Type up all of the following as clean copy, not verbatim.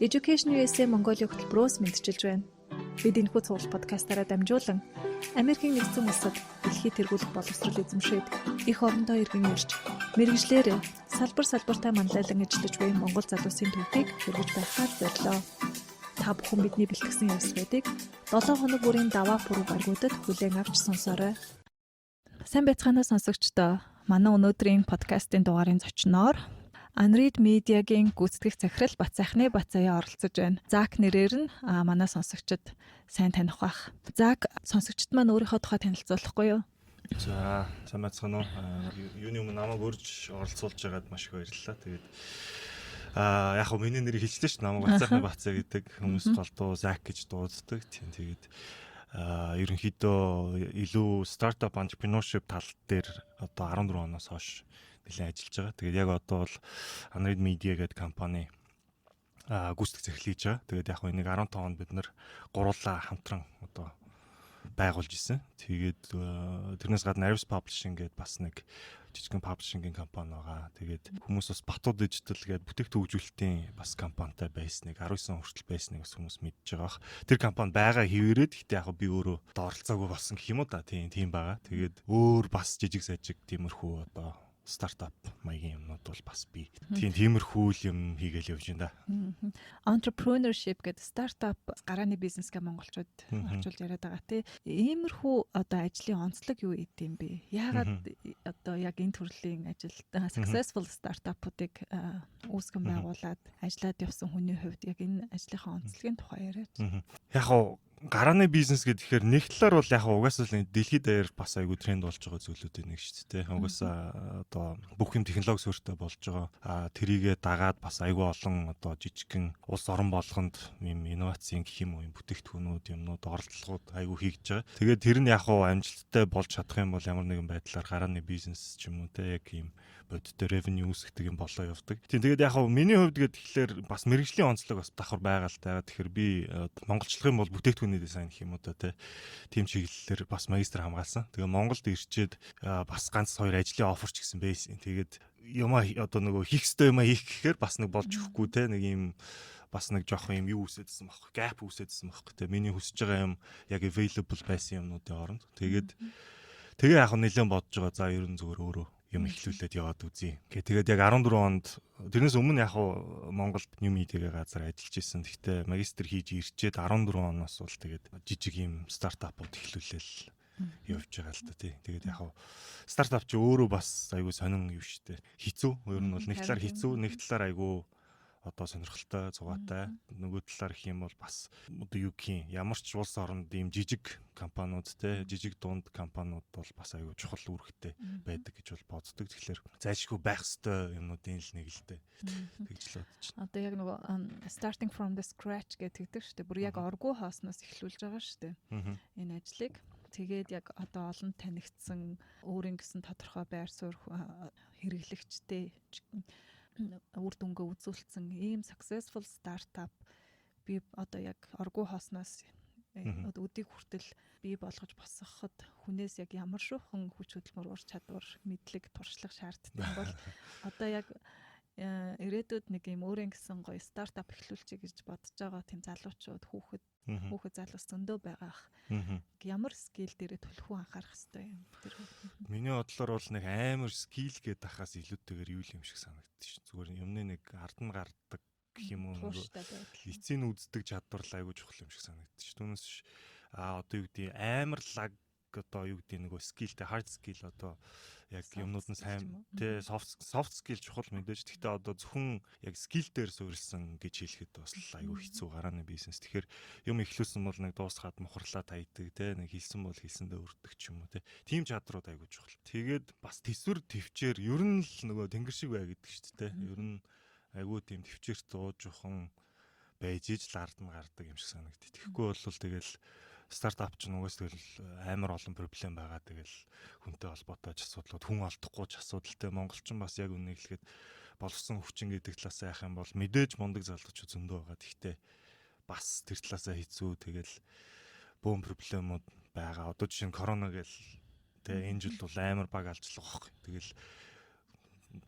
Education USA Mongolia хөтөлбөрөөс мэндчилж байна. Бид энэхүү цуглал подкастаараа дамжуулан Америкийн нэгдсэн улсад дэлхийд тэргүүлэх боловсрол эзэмшээд эх орондоо эргэн ирж мэргэжлээр салбар салбартаа манлайлан ажиллаж буй Монгол залуусын түүхийг хүргэж байхаар зорилоо. Та бүхэн бидний бэлтгэсэн ярилцлагыг 7 хоног бүрийн даваа пүрэв гаригуудад хүлээн авч сонсоорой. Сайн байцгаана уу, сонсогчдоо. Манай өнөөдрийн подкастын дугаарын зочноор Unread Media-гийн гүйцэтгэх захирал Батсайхны Батзаяа оролцож байна. Зак нэрээр нь манай сонсогчид сайн таних бах. Зак, сонсогчд маань өөрийнхөө тухай танилцуулахгүй юу? За, сайн байцгаана уу? Юуны өмнө намайг урьж оролцуулж байгаад маш их баярлалаа. Тэгээд яг хөө миний нэрийг хэлчихлээ шүү дээ. Намайг Батсайхны Батзай гэдэг, хүмүүс голдуу Зак гэж дууддаг. Тийм, тэгээд ерөнхийдөө илүү startup entrepreneurship тал дээр одоо 14 оноос хойш нэлээд ажиллаж байгаа. Тэгээд яг одоо бол Unread Media гэдэг компани гүйцэтгэх захирал хийж байгаа. Тэгээд яг энийг 15 онд бид нар гуруулаа хамтран одоо байгуулж исэн. Тэгээд тэрнээс гадна Aris Publishing гэдэг бас нэг жижигхэн publishing-ийн компани байгаа. Тэгээд хүмүүс бас Батуу Digital гэдэг бүтээгдэхүүн хөгжүүлэлтийн бас компанитай байсныг, 19 он хүртэл байсныг бас хүмүүс мэдж байгаа бах. Тэр компани байгаа хэвээрээд, гэхдээ яг би өөрөө одоо оролцоогүй болсон гэх юм уу да. Тийм байгаа. Тэгээд өөр бас жижиг сажиг тиймэрхүү одоо стартап маягийн юмнууд бол бас би тийм тиймэрхүү л юм хийгээл явж байна да. Entrepreneurship гэдэг, стартап, гарааны бизнесгээ монголчууд орчуулж яриад байгаа, тий. Иймэрхүү одоо ажлын онцлог юу гэдэм бэ? Яагаад одоо яг энэ төрлийн ажил, successful стартапуудыг үүсгэн байгуулад ажиллаад явсан хүний хувьд яг энэ ажлынхаа онцлогийн тухай яриач. Яг уу гарааны бизнес гэхээр нэг талаар бол яг угаасаа л дэлхийд даяар бас айгүй тренд болж байгаа зүйлүүдийн нэг шүү дээ. Угаасаа одоо бүх юм технологи суурьтай болж байгаа. А тэрийгэ дагаад бас айгүй олон одоо жижигхэн улс орон болгонд юм инновацийн гэх юм уу, юм бүтээгдэхүүнүүд, юмнууд, оролдлогууд айгүй хийгдэж байгаа. Тэгээд тэр нь яг уу амжилттай болж чадах юм бол ямар нэгэн байдлаар гарааны бизнес ч юм уу, те, яг юм бодиттой revenue үүсгдэг юм болоо явдаг. Тийм, тэгээд яг хав миний хувьд гэхээр бас мэргэжлийн онцлог бас давхар байгаа л та. Тэгэхээр би монголчлох юм бол бүтээгдэхүүний дизайн гэх юм уу да, те. Тийм чиглэлээр бас магистр хамгаалсан. Тэгээ Монголд ирчээд бас ганц хоёр ажлын offer ч гэсэн байсан. Тэгээд юмаа одоо нөгөө хийх ёстой юмаа хийх гэхээр бас нэг болж өгөхгүй, те, нэг юм бас нэг жоохон юм юу үүсээдсэн байхгүй, gap үүсээдсэн байхгүй, те, миний хүсэж байгаа юм яг available байсан юмнуудын оронд. Тэгээд тэгээ яг нэлээд бодож байгаа, за, ер нь зүгээр өөрөө юм эхлүүлээд яваад үзье. Гэ тэгээд яг 14 онд, тэрнээс өмнө яг Монголд New Media газар ажиллаж исэн. Гэхдээ магистр хийж ирчээд 14 оноос бол тэгээд жижиг юм стартапууд эхлүүлээл явж байгаа л та, тий. Тэгээд яг стартап чи өөрөө бас айгүй сонин юм шүү дээ. Хэцүү. Ер нь бол нэг талаар хэцүү, нэг талаар айгүй одоо сонирхолтой, зугаатай. Нөгөө талаар гэх юм бол бас одоо юу гэх юм, ямар ч улс оронд ийм жижиг компаниуд, те, жижиг дунд компаниуд бол бас айгүй чухал үүрэгтэй байдаг гэж бол боддог. Тэгэхээр зайлшгүй байх ёстой юмнуудын л нэг л дээ. Тэгж л бодож байна. Одоо яг нөгөө starting from the scratch гэдэг шүү дээ. Бүр яг оргуу хоосноос эхлүүлж байгаа шүү дээ. Энэ ажлыг. Тэгээд яг одоо олон танигдсан, өөрийн гэсэн тодорхой байр суурь, хэрэглэгчтэй үр дүнгээ үзүүлсэн ийм successful startup би одоо яг оргуу хоосноос одоо өдийг хүртэл бий болгож босгоход хүнээс яг ямар шуухан хүч хөдөлмөр, ур чадвар, мэдлэг, туршлага шаарддаг юм бол одоо яг ирээдүйд нэг юм өөрийн гэсэн гоё стартап эхлүүлчихье гэж бодож байгаа тийм залуучууд, хүүхэд хүүхэд залуус зөндөө байгаа ах. Ямар skill дээрээ түлхүү анхаарах хэрэгтэй юм тэр? Миний бодлоор бол нэг амар skill гэдэг ахаас илүүтэйгээр юу юм шиг санагдчих шин. Зүгээр юмны нэг ард нь гардаг гэх юм уу, эцсийн үздэг чадвар л айгүй чухал юм шиг санагдчих. Түүнээс одоо юу гэдэг, амар лаг одоо юу гэдэг, нөгөө skill тэй, hard skill, одоо яг юмнууд нь сайн, тий, soft skill чухал мэдээж. Гэхдээ одоо зөвхөн яг skill дээр суурилсан гэж хэлэхэд бас айгүй хэцүү гарааны бизнес. Тэгэхээр юм эхлүүлсэн бол нэг дуусгаад мухарлаа таядаг, тий, нэг хэлсэн бол хэлсэндээ өртдөг ч юм уу, тий, тийм чадрууд айгүй чухал. Тэгээд бас төсвөр төвчээр, ер нь л нөгөө тэнгэр шиг бай гэдэг шүү дээ. Ер нь айгүй тийм төвчээрт уужуухан байж иж л ард нь гардаг юм шиг санагдав. Тэгэхгүй бол тэгэл стартап ч нугас тэгэл амар олон problem байгаа. Тэгэл хүнтэй холбоотой ч асуудлууд, хүн олдохгүй ч асуудалтай. Монголчин бас яг үнэ хэлэхэд боловсон хүчин гэдэг талаас яах юм бол мэдээж мундаг залуучууд зөндөө байгаа. Гэхдээ бас тэр талаасаа хэцүү. Тэгэл бөөн problem ууд байгаа. Одоо жишээ нь корона гээл, тэ, энэ жил бол амар баг алжлах байхгүй. Тэгэл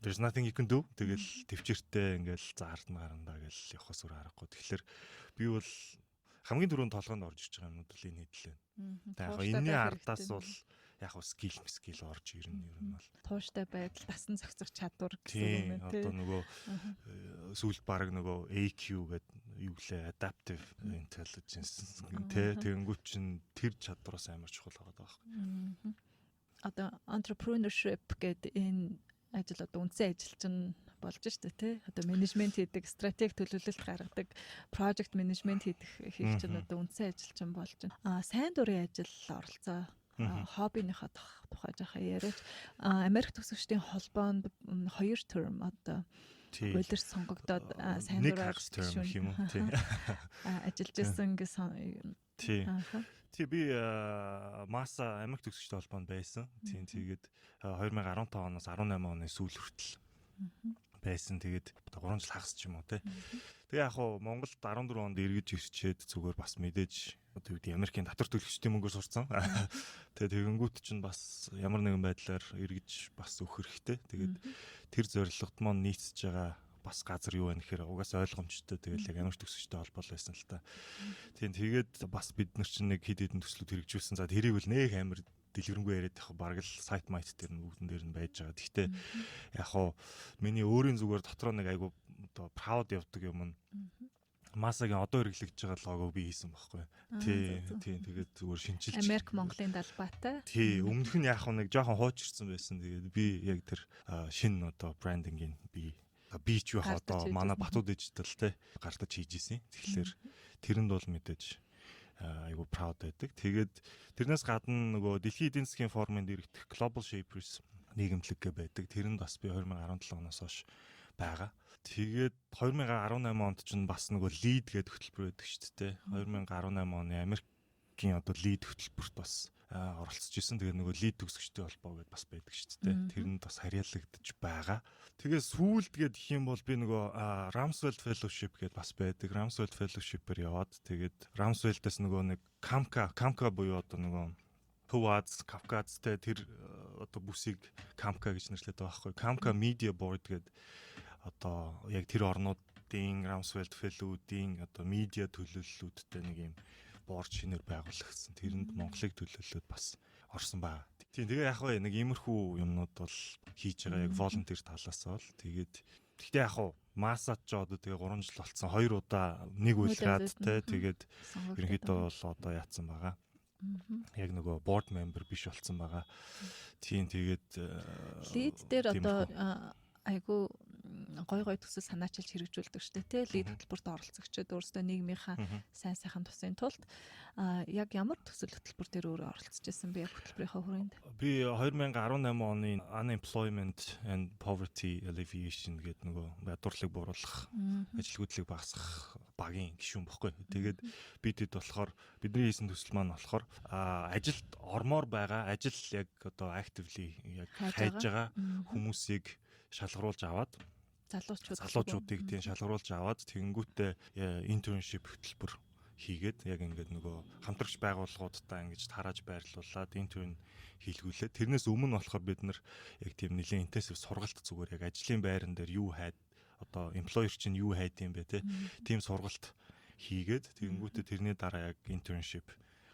There's nothing you can do. Тэгэл төвчээртэй ингээл за ардна гарандаа гэл явахаас өөр аргагүй. Тэгэхээр би бол хамгийн түрүүнд толгойнд орж иж байгаа юмнууд л энэ хэдлээ. Тэгээ яг энэний ардаас бол яг хөө skill skill орж ирнэ ер нь бол. Тууштай байдал, дасан зохицох чадвар гэсэн юм байна тий. Одоо нөгөө сүүлд баг нөгөө AQ гэдэг юу гэлээ, adaptive intelligence тий, тэгэнгүүт чинь тэр чадвараас амар чухал байгаа байхгүй. Одоо entrepreneurship гэдэг энэ ажил одоо үндсэн ажил чинь болж штэ тий. Одоо менежмент хийдэг, стратеги төлөвлөлт гаргадаг, project management хийх хийх чинь одоо үндсэн ажил чинь болж байна. Сайн дурын ажил, оролцоо, хоббиныхаа тухай жаахан яриач. Америк төгсөгчдийн холбоонд хоёр term одоо улирч сонгогдоод сайн дураар юм уу тий ажиллаж исэн гэсэн. Тий. Тий, би MASA, Америк төгсөгчдийн холбоонд байсан. Тийм, тэгээд 2015 оноос 18 оны сүүл хүртэл байсан. Тэгээд 3 жил хагас ч юм уу те. Тэгээ яг хуу Монголд 14 онд эргэж ирчээд зүгээр бас мэдээж одоо юу гэдэг, Америкийн татвар төлөгчдийн мөнгөөр сурцсан. Тэгээ тэгэнгүүт чинь бас ямар нэгэн байдлаар эргэж бас өгөх хэрэгтэй. Тэгээд тэр зорилгод маань нийцэж байгаа бас газар юу вэ гэхээр угаасаа ойлгомжтой, тэгэл яг Америк төгсөгчтэй холбоол байсан л та. Тийм, тэгээд бас бид нар чинь нэг хэд хэдэн төслүүд хэрэгжүүлсэн. За, тэрийг бол нэх амар дэлгэрэнгүй яриад явах, бараг л сайт майт дээр нь бүгдэн дээр нь байж байгаа. Гэхдээ яг хуу миний өөрийн зүгээр дотроо нэг айгу одоо proud явдаг юм нь MASA-гийн одоо хэрэглэгдэж байгаа лого би хийсэн байхгүй. Тий, тэгээд зүгээр шинчилж. Америк Монголын далбаатай. Тий, өмнөх нь яг нэг жоохон хуучирсан байсан. Тэгээд би яг тэр шинэ одоо branding ийг би ч байх одоо манай Бату Digital те гардаж хийж исэн. Тэгэхээр тэрэнд бол мэдээж айгу proud байдаг. Тэгээд тэрнээс гадна нөгөө Дэлхийн эдийн засгийн форумын дэрэгдэх Global Shapers нийгэмлэг гэ байдаг. Тэрэнд бас би 2017 оноос хойш байгаа. Тэгээд 2018 онд ч бас нөгөө LEAD гэдэг хөтөлбөр байдаг шүү дээ. 2018 оны Америкийн одоо LEAD хөтөлбөрт бас оролцож исэн. Тэгээд нөгөө LEAD төгсөгчдийн холбоо гэдээ бас байдаг шүү дээ. Тэрэнд бас харьяалагдаж байгаа. Тэгээ сүүлд гээд гэх юм бол би нөгөө Rumsfeld Fellowship гэдээ бас байдаг. Rumsfeld Fellowship-ээр яваад, тэгээд Rumsfeld-ээс нөгөө нэг KAMCA буюу одоо нөгөө Төв Аз, Кавказтай тэр одоо бүсийг KAMCA гэж нэрлэдэг байгаа байхгүй. KAMCA Media Board гэдэг одоо яг тэр орнуудын Rumsfeld Fellow-уудын одоо медиа төлөөллүүдтэй нэг юм board шинээр байгуулагдсан. Тэрэнд Монголыг төлөөллөөд бас орсон байгаа. Тийм, тэгээ яг нэг иймэрхүү юмнууд бол хийж байгаа, яг volunteer талаас бол. Тэгээд гэхдээ яг хуу MASA-д ч одоо тэгээ 3 жил болцсон. Хоёр удаа нэг улираад те, тэгээд ерөнхийдөө бол одоо яатсан байгаа. Яг нөгөө board member биш болцсон байгаа. Тийм, тэгээд LEAD дээр одоо айгу гой гой төсөл санаачилж хэрэгжүүлдэг штэ тий, LEAD хөтөлбөрт оролцогчид өөрсдөө нийгмийнхаа сайн сайхан тусын тулд яг ямар төсөл хөтөлбөр дээр өөрөө оролцож байсан бэ, яг хөтөлбөрийнхөө хүрээнд? Би 2018 оны Unemployment and Poverty Alleviation гэдэг нөгөө ядуурлыг бууруулах, ажилгүйдлийг багасгах багийн гишүүн бохгүй. Тэгээд бид хэд болохоор бидний хийсэн төсөл маань болохоор ажилд ормоор байгаа, ажил яг одоо actively яг хайж байгаа хүмүүсийг шалгаруулж аваад залуучууд залуучуудыг тийм шалгаруулж аваад, тэгэнгүүтээ internship хөтөлбөр хийгээд, яг ингээд нөгөө хамтрагч байгууллагуудтай ингэж тарааж байрлуулад intern хийлгүүлээд, тэрнээс өмнө болохоор бид нар яг тийм нэлээд intensive сургалт, зүгээр яг ажлын байран дээр юу хайд, одоо employer чинь юу хайд юм бэ те, тийм сургалт хийгээд, тэгэнгүүтээ тэрний дараа яг internship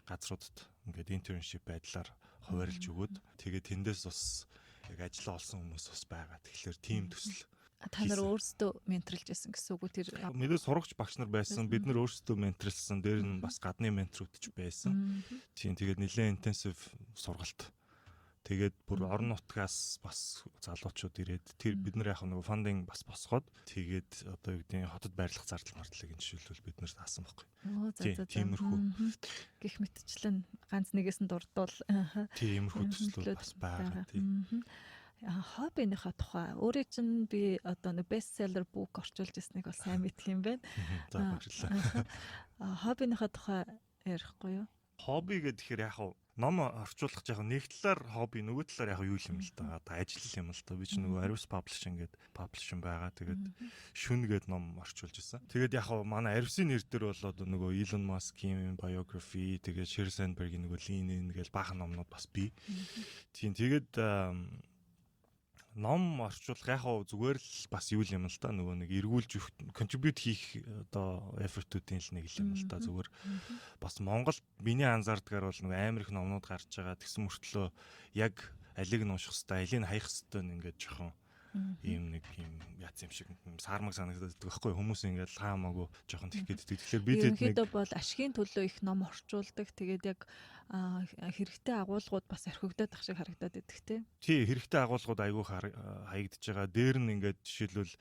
газруудад ингээд internship байдлаар хуваарлж өгөөд, тэгээд тэндээс бас яг ажиллаа олсон хүмүүс бас байгаа. Тэгэхээр тийм төсөл Та нар өөрсдөө mentor лж байсан гэсэн үг үү тэр? Мэдээ сурагч багш нар байсан. Бид нар өөрсдөө mentor лсан. Дээр нь бас гадны ментор үүд ч байсан. Тийм, тэгээд нэлээд intensive сургалт. Тэгээд бүр орон нутгаас бас залуучууд ирээд, тэр бид нар яг нөгөө funding бас босгоод, тэгээд одоо юу гэдгийг хотод байрлах зардал мардлыг нь жишээлбэл бид нар таасан байхгүй. Оо, за за. Тиймэрхүү. Гэх мэтчлэн ганц нэгээс нь дурдвал тиймэрхүү төслүүд бас байгаа. Тийм. Хоббиныхаа тухай өөрийн чинь би одоо нэг bestseller book орчуулж ирснийг бол сайн мэдх юм байна. За, баярлалаа. Хоббиныхаа тухай ярихгүй юу? Хобби гэхээр яг ном орчуулах яг нэг талаар хобби, нөгөө талаар яг юу юм л та. Одоо ажил юм л та. Би ч нөгөө Arvis Publishing гэдэг publishing байгаа. Тэгээд Шүн гээд ном орчуулж исэн. Тэгээд яг манай Arvis-ийн нэр дээр бол одоо нөгөө Elon Musk-ийн biography, тэгээд Sheryl Sandberg-ийн нөгөө Lean In гээл баахан номнууд бас бий. Тийм, тэгээд Ном орчуулах яг хаа зүгээр л бас юу юм л та, нөгөө нэг эргүүлж contribute хийх одоо effort-уудын л нэг юм л та. Зүгээр бас Монгол миний анзаардгаар бол нөгөө амар их номнууд гарч байгаа, тэгсэн мөртлөө яг алийг нь унших хэвээр, алийг нь хаях хэвээр ингээд жоохон ийм нэг юм яц юм шиг саармаг санагдаад байдаг байхгүй, хүмүүс ингээд хаамаагүй жоохон тэгэх гээд. Тэгэхээр би ерөнхийдөө бол ашигын төлөө их ном орчуулдаг. Тэгээд яг хэрэгтэй агуулгууд бас орхигдоод ах шиг харагдаад идэх те. Тий, хэрэгтэй агуулгууд айгүй хаягдж байгаа. Дээр нь ингээд жишээлбэл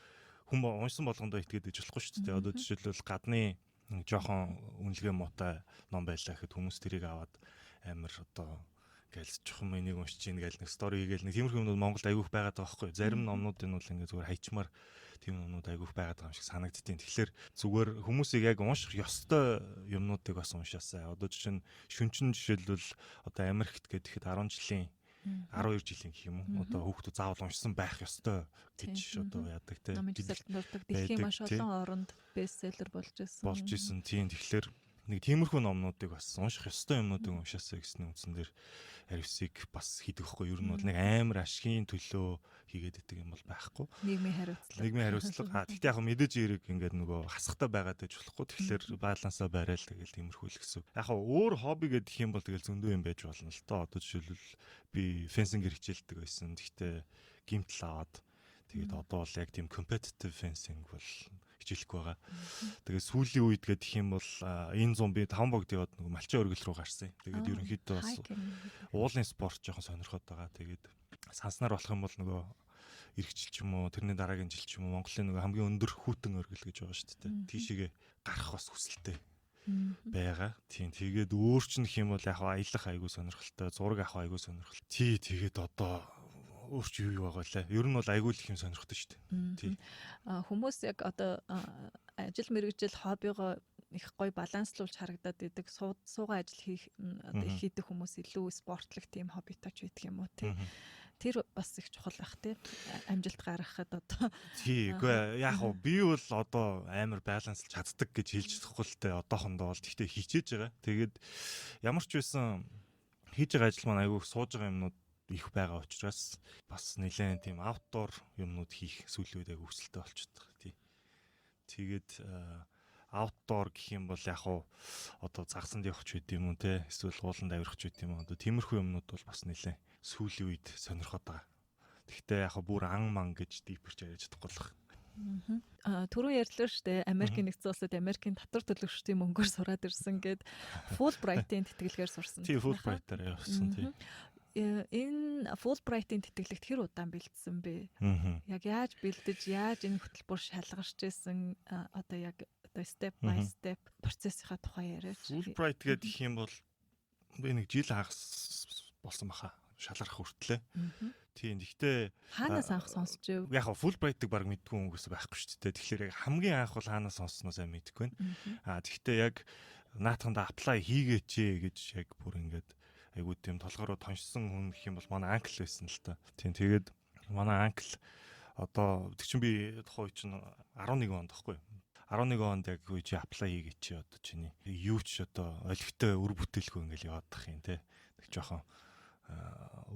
хүн уншсан болгондоо итгээд иж болохгүй шүү дээ. Одоо жишээлбэл гадны жоохон үнэлгээ муутай ном байлаа гэхэд хүмүүс тэрийг аваад амар одоо гээл чухам энийг уншиж ийн гээл нэг story хийгээл, нэг тиймэрхүү юмнууд Монголд айгүйх байгаад байгаа байхгүй. Зарим номнуудын бол ингээ зүгээр хайчмаар тийм номнууд айгүйх байгаад байгаа юм шиг санагддیں۔ Тэгэхээр зүгээр хүмүүсийг яг унших ёстой юмнуудыг бас уншаасай. Одоо жишээ нь шүнчин жишээлбэл одоо Америкт гэхэд 10 жилийн, 12 жилийн гэх юм уу. Одоо хүүхдүүд заавал уншсан байх ёстой гэж одоо яадаг те. Дэлхийн маш олон оронд bestseller болж исэн. Болж исэн. Тийм, тэгэхээр нэг тиймэрхүү номнуудыг бас унших ёстой юмнуудыг уншаасаа гэсэн үндсэн дээр аривсыг бас хийдэг хгүй. Ер нь бол нэг амар ашигын төлөө хийгээд идэг юм бол байхгүй. Нийгмийн хариуцлага. Нийгмийн хариуцлага. А тэгтээ яг мэдээж эрэг ингээд нөгөө хасахтай байгаад байж болохгүй. Тэгэхээр балансаа барайл, тэгэл тиймэрхүү л гэсэн. Яг өөр хобби гэдэг юм бол тэгэл зөндөө юм байж болно л доо. Одоо жишээлбэл би fencing ээр хичээлдэг байсан. Тэгтээ гимтэл аваад, тэгээд одоо бол яг тийм competitive fencing бол хичээлэхгүй байгаа. Тэгээд сүүлийн үед гэх юм бол энэ зун би 5 богд яваад нөгөө малчин өргөл рүү гарсан. Тэгээд ерөнхийдөө бас уулын спорт жоохон сонирхоод байгаа. Тэгээд санснаар болох юм бол нөгөө эх жил ч юм уу, тэрний дараагийн жил ч юм уу Монголын нөгөө хамгийн өндөр хүйтэн оргил гэж байгаа шүү дээ. Тийшээгээ гарах бас хүсэлтэй байгаа. Тийм, тэгээд өөр чинь гэх юм бол яг аялах айгуу сонирхолтой, зураг авах айгуу сонирхолтой. Тий, тэгээд одоо өөр чи юу юу байгаа лээ. Ер нь бол айгүй л их юм сонирхтой шүү дээ. Тий. А хүмүүс яг одоо ажил мэргэжил хоббигоо их гоё баланслуулж харагдаад идэг. Суугаа ажил хийх одоо их хийдэг хүмүүс илүү спортлог тийм хоббитой ч байдаг юм уу тий. Тэр бас их чухал байх тий. Амжилт гаргахад одоо. Тий, үгүй яг хуу би бол одоо амар баланслж чаддаг гэж хэлж чадахгүй л дээ одоохондоо бол, гэхдээ хичээж байгаа. Тэгээд ямар ч байсан хийж байгаа ажил маань айгүй сууж байгаа юмнууд их байгаа учраас бас нэлээд тийм outdoor юмнууд хийх сүүлийн үед айгүй хүсэлтэй болчиход байгаа тий. Тэгээд outdoor гэх юм бол яг уу одоо загсанд явах ч байд юм уу те, эсвэл ууланд авирах ч байд юм уу, одоо тиймэрхүү юмнууд бол бас нэлээд сүүлийн үед сонирхоод байгаа. Гэхдээ яг бүр ан ман гэж deep эрч яриад чадахгүй л. Аа, түрүү ярьлаа шүү дээ. Америкийн нэгдсэн улсад Америкийн татвар төлөгчдийн мөнгөөр сураад ирсэн гэд, Fulbright-ийн тэтгэлгээр сурсан. Тий, Fulbright-аар явсан тий. Энэ Fulbright-ийн тэтгэлэгт хэр удаан бэлдсэн бэ? Яг яаж бэлдэж, яаж энэ хөтөлбөр шалгарч исэн, одоо яг одоо step by step процессынхаа тухай яриач. Fulbright гэдэг юм бол би нэг жил хагас болсон баха шалгарах хүртлээ. Тийм. Гэхдээ хаанаас анх сонсч ив? Яг Fulbright-ыг баг мэдгүй хүмүүс байхгүй шүү дээ. Тэгэхээр яг хамгийн анх бол хаанаас сонссноо сайн мэдэхгүй байна. Аа, тэгвэл яг наатаханда apply хийгээч гэж яг бүр ингээд айгуу тийм толгороо тоншсон хүн гэх юм бол манай uncle байсан л та. Тийм, тэгээд манай uncle одоо тэг чин би тухайн үе чинь 11 онд байхгүй. 11 онд яг үе чи apply хийгээч, одоо чиний юу ч одоо олигтой үр бүтээлгүй ингээл яваадах юм те. Нэг жоохон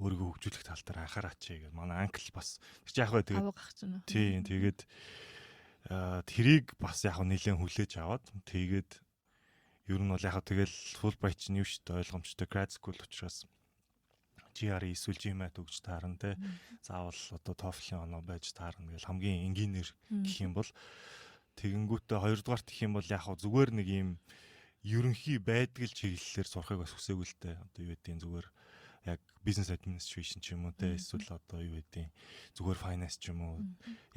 өөрийгөө хөгжүүлэх тал дээр анхаараач гэдэг. Манай uncle бас чи яг бай тэгээд авах чинь. Тийм, тэгээд тэрийг бас яг нэлээд хүлээж аваад, тэгээд ер нь бол яг тэгэл Fulbright чинь юу шүү дээ, ойлгомжтой, grad school учраас GRE эсвэл GMAT өгч таарна те. Заавал одоо TOEFL-ийн оноо байж таарна гэл хамгийн энгийнээр гэх юм бол. Тэгэнгүүтээ хоёрдугаарт гэх юм бол яг зүгээр нэг юм ерөнхий байдгал чиглэлээр сурахыг бас хүсээгүй л дээ. Одоо юу гэдгийг зүгээр яг business administration ч юм уу те, эсвэл одоо юу гэдгийг зүгээр finance ч юм уу,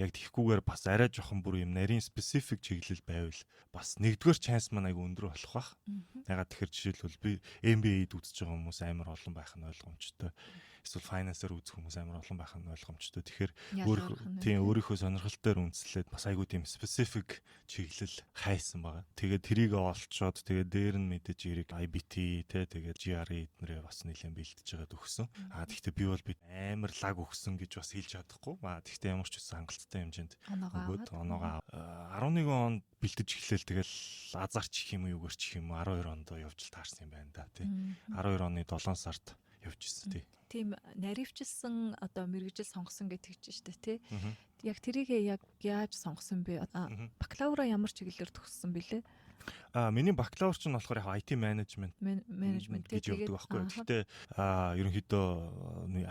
яг тэгхгүйгээр бас арай жоохон бүр юм нарийн specific чиглэл байвал бас нэгдүгээр chance маань айгу өндөр болох бах. Ягаад тэгэхээр жишээлбэл би MBA-д үзэж байгаа хүмүүс амар олон байх нь ойлгомжтой. Эсвэл finance-аар үзэх хүмүүс амар олон байх нь ойлгомжтой. Тэгэхээр өөр тийм өөрийнхөө сонирхол дээр үндэслээд бас айгу тийм specific чиглэл хайсан байгаа. Тэгээд тэрийг олцоод, тэгээд дээр нь мэдээж эрэг IBT те, тэгээд GRE эднэрээ бас нэлээд бэлдэж байгаад өгсөн. А тэгвэл би бол би амар лаг өгсөн гэж бас хэлж чадахгүй. А тэгвэл ямар ч үсэн хангалттай хэмжээнд өгөөд оноогоо 11 онд бэлдэж эхлээл, тэгэл азарч гэх юм уу, юугэр ч гэх юм уу, 12 онд явж л таарсан юм байна да тий. 12 оны 7 сард явж ирсэн тий. тийм наривчилсан одоо мэргэжил сонгосон гэдэг чинь шүү дээ, тий. Яг тэрийгээ яг яаж сонгосон бэ? Бакалавра ямар чиглэлээр төгссөн бэлээ? Миний бакалавр чинь болохоор яг IT management management гэж явдаг байхгүй. Гэхдээ ерөнхийдөө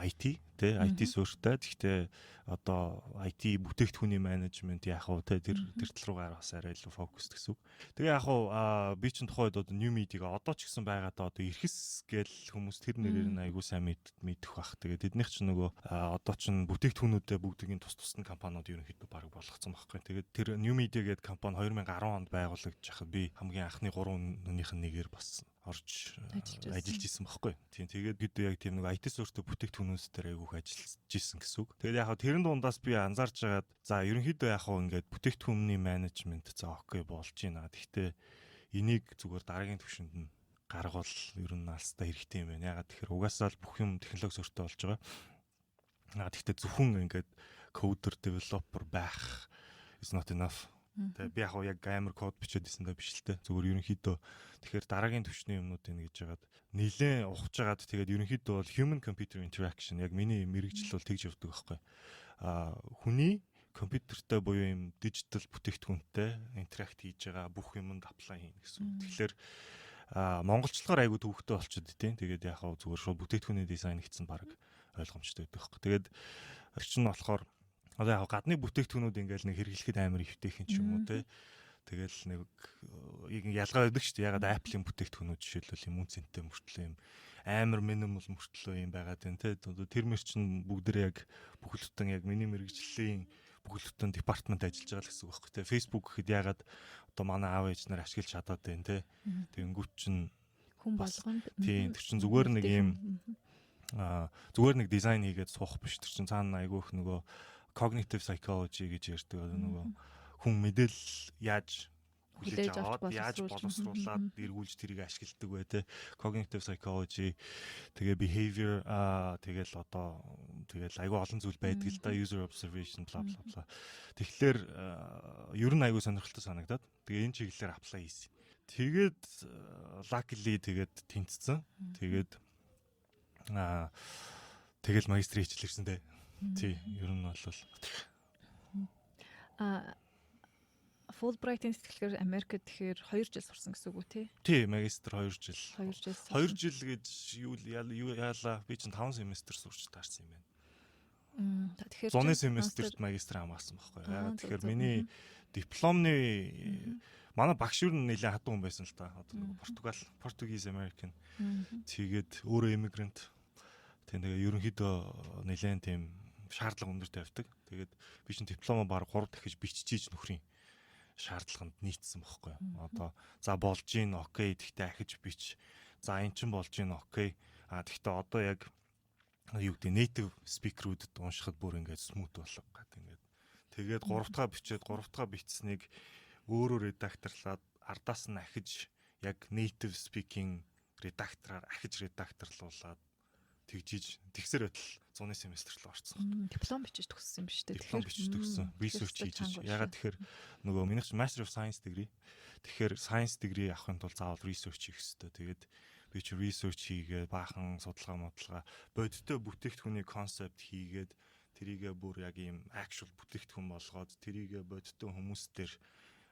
IT, тий, IT суурьтай. Гэхдээ одоо IT бүтээгдэхүүний менежмент яах вэ, те, тэр тэр тал руугаа бас арай илүү focus гэсэн үг. Тэгээ яг уу би чинь тухайд одоо new media одоо ч гэсэн байгаа даа, одоо эрхэс гээл хүмүүс тэр нэрээр нь айгуу сайн мэдэх бах. Тэгээ тэднийх чинь нөгөө одоо чинь бүтээгдэхүүнүүдээ бүгдийг тус тусны компаниуд ерөнхийдөө баг болгоцсон байхгүй. Тэгээд тэр new media гэдэг компани 2010 онд байгуулагдаж хахад би хамгийн анхны 3 хүнийх нь нэгээр бас орж ажиллаж исэн байхгүй. Тийм, тэгээд бид яг тийм нэг IT суурьтай бүтээгдэхүүнүүд дээр айгүйх ажиллаж исэн гэсэн үг. Тэгээд яг тэрэн дундаас би анзаарч байгаад, за, ерөнхийдөө яг хаа ингээд бүтээгдэхүүний менежмент, за, okay, болж байна. Гэхдээ энийг зүгээр дараагийн түвшинд нь гаргавал ер нь алстаа хэрэгтэй юм байна. Ягаад тэгэхээр угаасаа л бүх юм технологи суурьтай болж байгаа. Гэхдээ зөвхөн ингээд coder, developer байх is not enough. Тэгээ би яг амар код бичээд исэн даа биш л те. Зүгээр ерөнхийдөө тэгэхээр дараагийн түвшний юмнуудыг гэж яагаад нилээн ухаж хагаад, тэгээд ерөнхийдөө бол human computer interaction, яг миний мэргэжил бол тэгж явдаг байхгүй. Хүний компьютертэй буюу юм дижитал бүтээгдэхүүнтэй interact хийж байгаа бүх юмд apply хийнэ гэсэн үг. Тэгэхээр монголчлохоор айгу төвөгтэй болчиход тийм. Тэгээд яг хав зүгээр шууд бүтээгдэхүүний дизайн хийсэн баг ойлгомжтой байдаг байхгүй. Тэгээд тэр чинь болохоор одоо яг гадны бүтээгдэхүүнүүд ингээл нэг хэрэглэхэд амар эвтэйхэн ч юм уу, те. Тэгэл нэг ялгаа байдаг шүү дээ. Ягаад Apple-ийн бүтээгдэхүүнүүд жишээлбэл юм үн цэнтэй мөртлөө юм амар minimal мөртлөө юм байгаад байна, те. Тэр мэр чинь бүгд яг бүхэл бүтэн яг миний мэргэжлийн бүхэл бүтэн департамент ажиллаж байгаа л гэсэн үг байхгүй, те. Facebook гэхэд ягаад одоо манай аав ээж нар ашиглаж чадаад байна, те. Тэгэнгүүт чинь хүн болгонд тийм, тэр чинь зүгээр нэг юм зүгээр нэг дизайн хийгээд суух биш. Тэр чинь цаана айгүйх нөгөө cognitive psychology гэж ярьдаг. Одоо нөгөө хүн мэдээлэл яаж хүлээж аваад, яаж боловсруулад эргүүлж тэрийг ашигладаг вэ, те, cognitive psychology, тэгээ behavior, тэгэл одоо тэгэл айгүй олон зүйл байдаг л да, user observation, bla bla bla. Тэгэхээр ер нь айгүй сонирхолтой санагдаад тэгээ энэ чиглэлээр apply хийсэн. Тэгээд luckily тэгээд тэнцсэн. Тэгээд тэгэл магистрийн хичээл ирсэн дээ. Тий, ер нь бол Fulbright-ийн тэтгэлгээр Америкт тэгэхээр 2 жил сурсан гэсэн үг үү, тий? Тий, магистр 2 жил. 2 жил. 2 жил гэж юу юу яалаа, би чинь 5 семестр сурч таарсан юм байна. Тэгэхээр зуны семестрт магистр хамгаалсан байхгүй. Яагаад тэгэхээр миний дипломны манай багш ер нь нэлээд хатуу хүн байсан л та. Одоо нөгөө Португал, Portuguese American. Тэгээд өөрөө immigrant. Тийм, тэгээ ерөнхийдөө нэлээд тийм шаардлага өндөр тавьдаг. Тэгээд би чинь дипломоо баг 3 дахиж биччихийж нөхрийн шаардлаганд нийцсэн бохгүй. Одоо за, болж гин, okay, тэгтээ ахиж бич. За, эн чин болж гин, okay. Тэгтээ одоо яг юу гэдэг, native speaker-үүдэд уншихад бүр ингээд smooth болго гэдэг ингээд. Тэгээд 3 дахь бичээд, 3 дахь бичснийг өөрөөр редакторлаад, ардаас нь ахиж яг native speaking редактораар ахиж редакторлуулаад тэгжиж тэгсэр байтал зуны семестр рүү орсон. Диплом бичиж төгссөн юм биш үү? Диплом бичиж төгссөн. Research хийж. Ягаад тэгэхээр нөгөө минийх чинь Master of Science degree. Тэгэхээр science degree авахын тулд заавал research хийх хэрэгтэй. Тэгээд би чи research хийгээд баахан судалгаа модлага, бодиттой бүтээгдэхүүний concept хийгээд, тэрийгэ бүр яг ийм actual бүтээгдэхүүн болгоод, тэрийгэ бодиттой хүмүүс дээр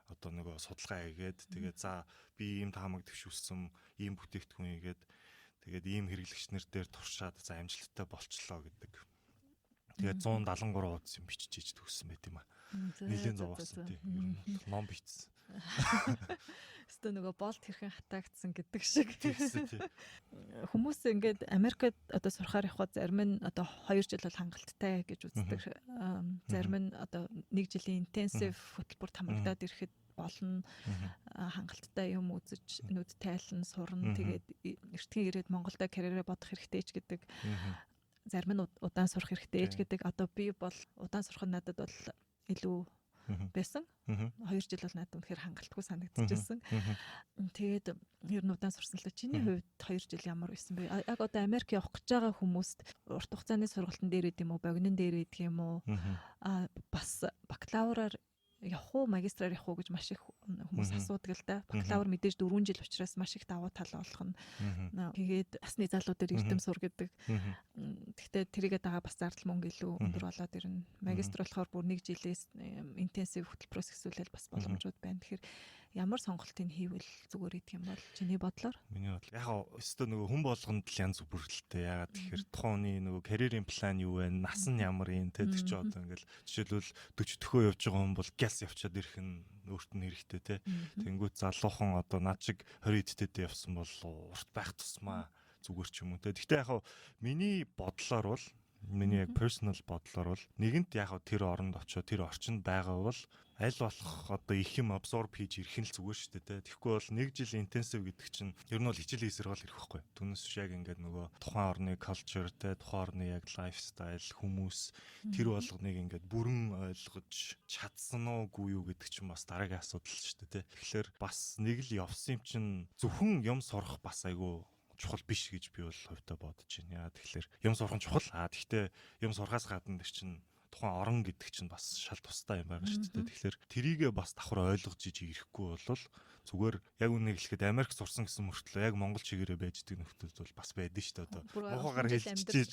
одоо нөгөө судалгаа хийгээд, тэгээд за, би ийм таамаг дэвшүүлсэн, ийм бүтээгдэхүүн хийгээд, тэгээд ийм хэрэглэгч нар дээр туршаад, за, амжилттай болчлоо гэдэг. Тэгээд 173 хуудас юм бичиж төгссөн байт юм а. Нилийн зовоосон, тий. Ер нь ном бичсэн. Өстө нөгөө болт хэрхэн хатаагдсан гэдэг шиг. Тэгсэн, тий. Хүмүүс ингээд Америкт одоо сурахаар явхад зарим нь одоо 2 жил бол хангалттай гэж үздэг. Зарим нь одоо 1 жилийн intensive хөтөлбөр хамрагдаад ирэхэд болно, хангалттай юм үзэж нүд тайлан сурна, тэгээд эртхэн ирээд Монголдо карьераа бодох хэрэгтэй ч гэдэг, зарим нь удаан сурах хэрэгтэй ч гэдэг. Одоо би бол удаан сурах нь надад бол илүү байсан. 2 жил бол надад үнэхээр хангалтгүй санагдчихсэн. Тэгээд ер нь удаан сурсан л да. Чиний хувьд 2 жил ямар байсан бэ? Яг одоо Америк явах гэж байгаа хүмүүст урт хугацааны сургалтын дээр идэм үү, богинон дээр идэх юм уу? Бас бакалавраар Явах уу, магистраар явах уу гэж маш их хүмүүс асуудаг л да. Бакалавр мэдээж 4 жил учраас маш их давуу тал олох нь. Тэгээд насны залуу дээр эрдэм сур гэдэг. Гэхдээ тэрийгээ дагаа бас зардал мөнгө илүү өндөр болоод ирнэ. Магистр болохоор бүр нэг жилээс intensive хөтөлбөрөөс эхлүүлэл бас боломжууд байна. Тэгэхээр ямар сонголтыг хийвэл зүгээр идэх юм бол чиний бодлоор? Миний бодлоо. Яг өстө нөгөө хүн болгонд л янз бүрэлтэй. Яагаад тэгэхээр тухайн хүний нөгөө карьерийн план юу вэ? Нас нь ямар юм те, тэр чи одоо ингээл жишээлбэл 40 төхөө явж байгаа хүн бол гяс явчаад ирэх нь өөрт нь хэрэгтэй те. Тэнгүүт залуухан одоо над шиг 20 эдтэд явсан бол урт байх тусмаа зүгээр ч юм уу те. Гэхдээ яг миний бодлоор бол, миний яг personal бодлоор бол нэгэнт яг тэр оронд очиод тэр орчинд байгаа бол аль болох одоо их юм absorb хийж ирэх нь л зүгээр шүү дээ те. Тэгэхгүй бол нэг жил intensive гэдэг чинь ер нь бол хичээл хийсэр бол ирэх байхгүй. Түүнээс биш яг ингээд нөгөө тухайн орны culture те, тухайн орны яг lifestyle, хүмүүс, тэр болгоныг ингээд бүрэн ойлгож чадсан уугүй юу гэдэг чинь бас дараагийн асуудал шүү дээ те. Тэгэхээр бас нэг л явсан юм чинь зөвхөн юм сурах бас айгүй чухал биш гэж би бол хувьдаа бодож байна. Яа тэгэхээр юм сурах нь чухал. А тэгвэл юм сурахаас гадна тэр чинь тухайн орон гэдэг чинь бас шал тустай юм байгаа шүү дээ. Тэгэхээр тэрийгээ бас давхар ойлгож иж ирэхгүй бол зүгээр яг үнийг хэлэхэд Америк сурсан гэсэн мөртлөө яг Монгол чигээрээ байж идэг нөхдөд бол бас байдэн шүү дээ. Одоо муухайгаар хэлчихэж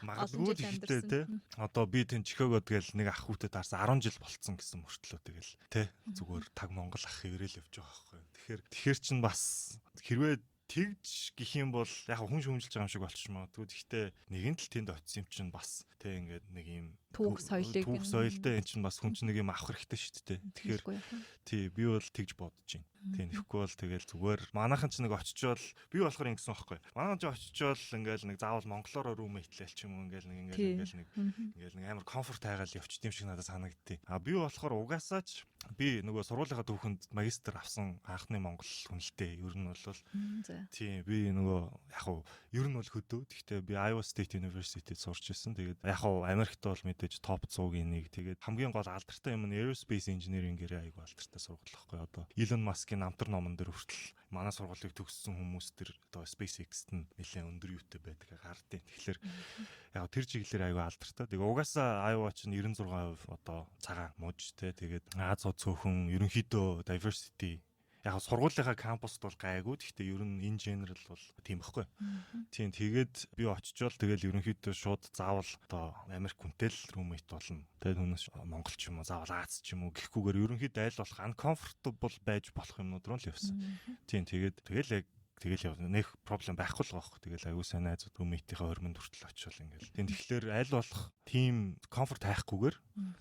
магадгүй л ихтэй те. Одоо би тэн Чикагод гээл нэг ах хүүтэй таарсан 10 жил болцсон гэсэн мөртлөө тэгэл те зүгээр таг Монгол ах хэврэл явж байгаа байхгүй. Тэгэхээр чин бас хэрвээ тэгж гэх юм бол яг хүн шүүмжилж байгаа юм шиг болчих магадгүй. Гэхдээ нэгэн л тэнд очисон юм чинь бас тэг ингээд нэг юм түүх соёлыг түүх соёлтой эн чинь бас хүн чинь нэг юм авах хэрэгтэй шүү дээ. Тэгэхээр тий, би бол тэгж бодож байна. Тий, нэхгүй бол тэгэл зүгээр манайхан ч нэг очичвол би болохоор ингэсэн байхгүй. Манайхан ч очичвол ингээл нэг заавал монголоор roommate лээл ч юм уу, ингээл нэг ингээл ингээл нэг ингээл нэг амар comfort хайгаал явчихд юм шиг надад санагдтыг. А би болохоор угаасаа ч би нөгөө сургуулийнхаа түүхэнд магистр авсан анхны монгол хүн л дээ. Ер нь бол тий, би нөгөө яг уу ер нь бол хөдөө. Гэхдээ би Iowa State University-д сурч ирсэн. Тэгээд яг уу Америкт бол мэдээж топ 100-ийн нэг. Тэгээд хамгийн гол алдартай юм нь aerospace engineering-ээрээ айгу алдартай сургууль байхгүй одоо. Elon Musk-ийн намтар номон дээр хүртэл манай сургуулийг төгссөн хүмүүс төр одоо SpaceX-т нь нэлээд өндөр юутай байдаг гардыг. Тэгэхээр яг тэр чиглэлээр айгу алдартай. Тэгээ угаасаа Iowa ч 96% одоо цагаан муж те. Тэгээд Азууд цөөхөн, ерөнхийдөө diversity яг сургуулийнхаа кампуст бол гайгүй. Гэхдээ ер нь in general бол тийм байхгүй. Тийм, тэгээд би очичвол тэгэл ерөнхийдөө шууд заавал одоо Америк хүнтэй л roommate болно. Тэгээд хүнээс Монгол ч юм уу, заавал Аз ч юм уу гэхгүйгээр ерөнхийдөө аль болох uncomfortable байж болох юмнууд руу л явсан. Тийм, тэгээд тэгэл яг тэгэл явна. Нэг problem байхгүй л байгаа хөх. Тэгэл аягүй сайн найзууд roommate-ийнхээ хормонд хүртэл очивол ингээл. Тийм, тэгэхээр аль болох тийм comfort хайхгүйгээр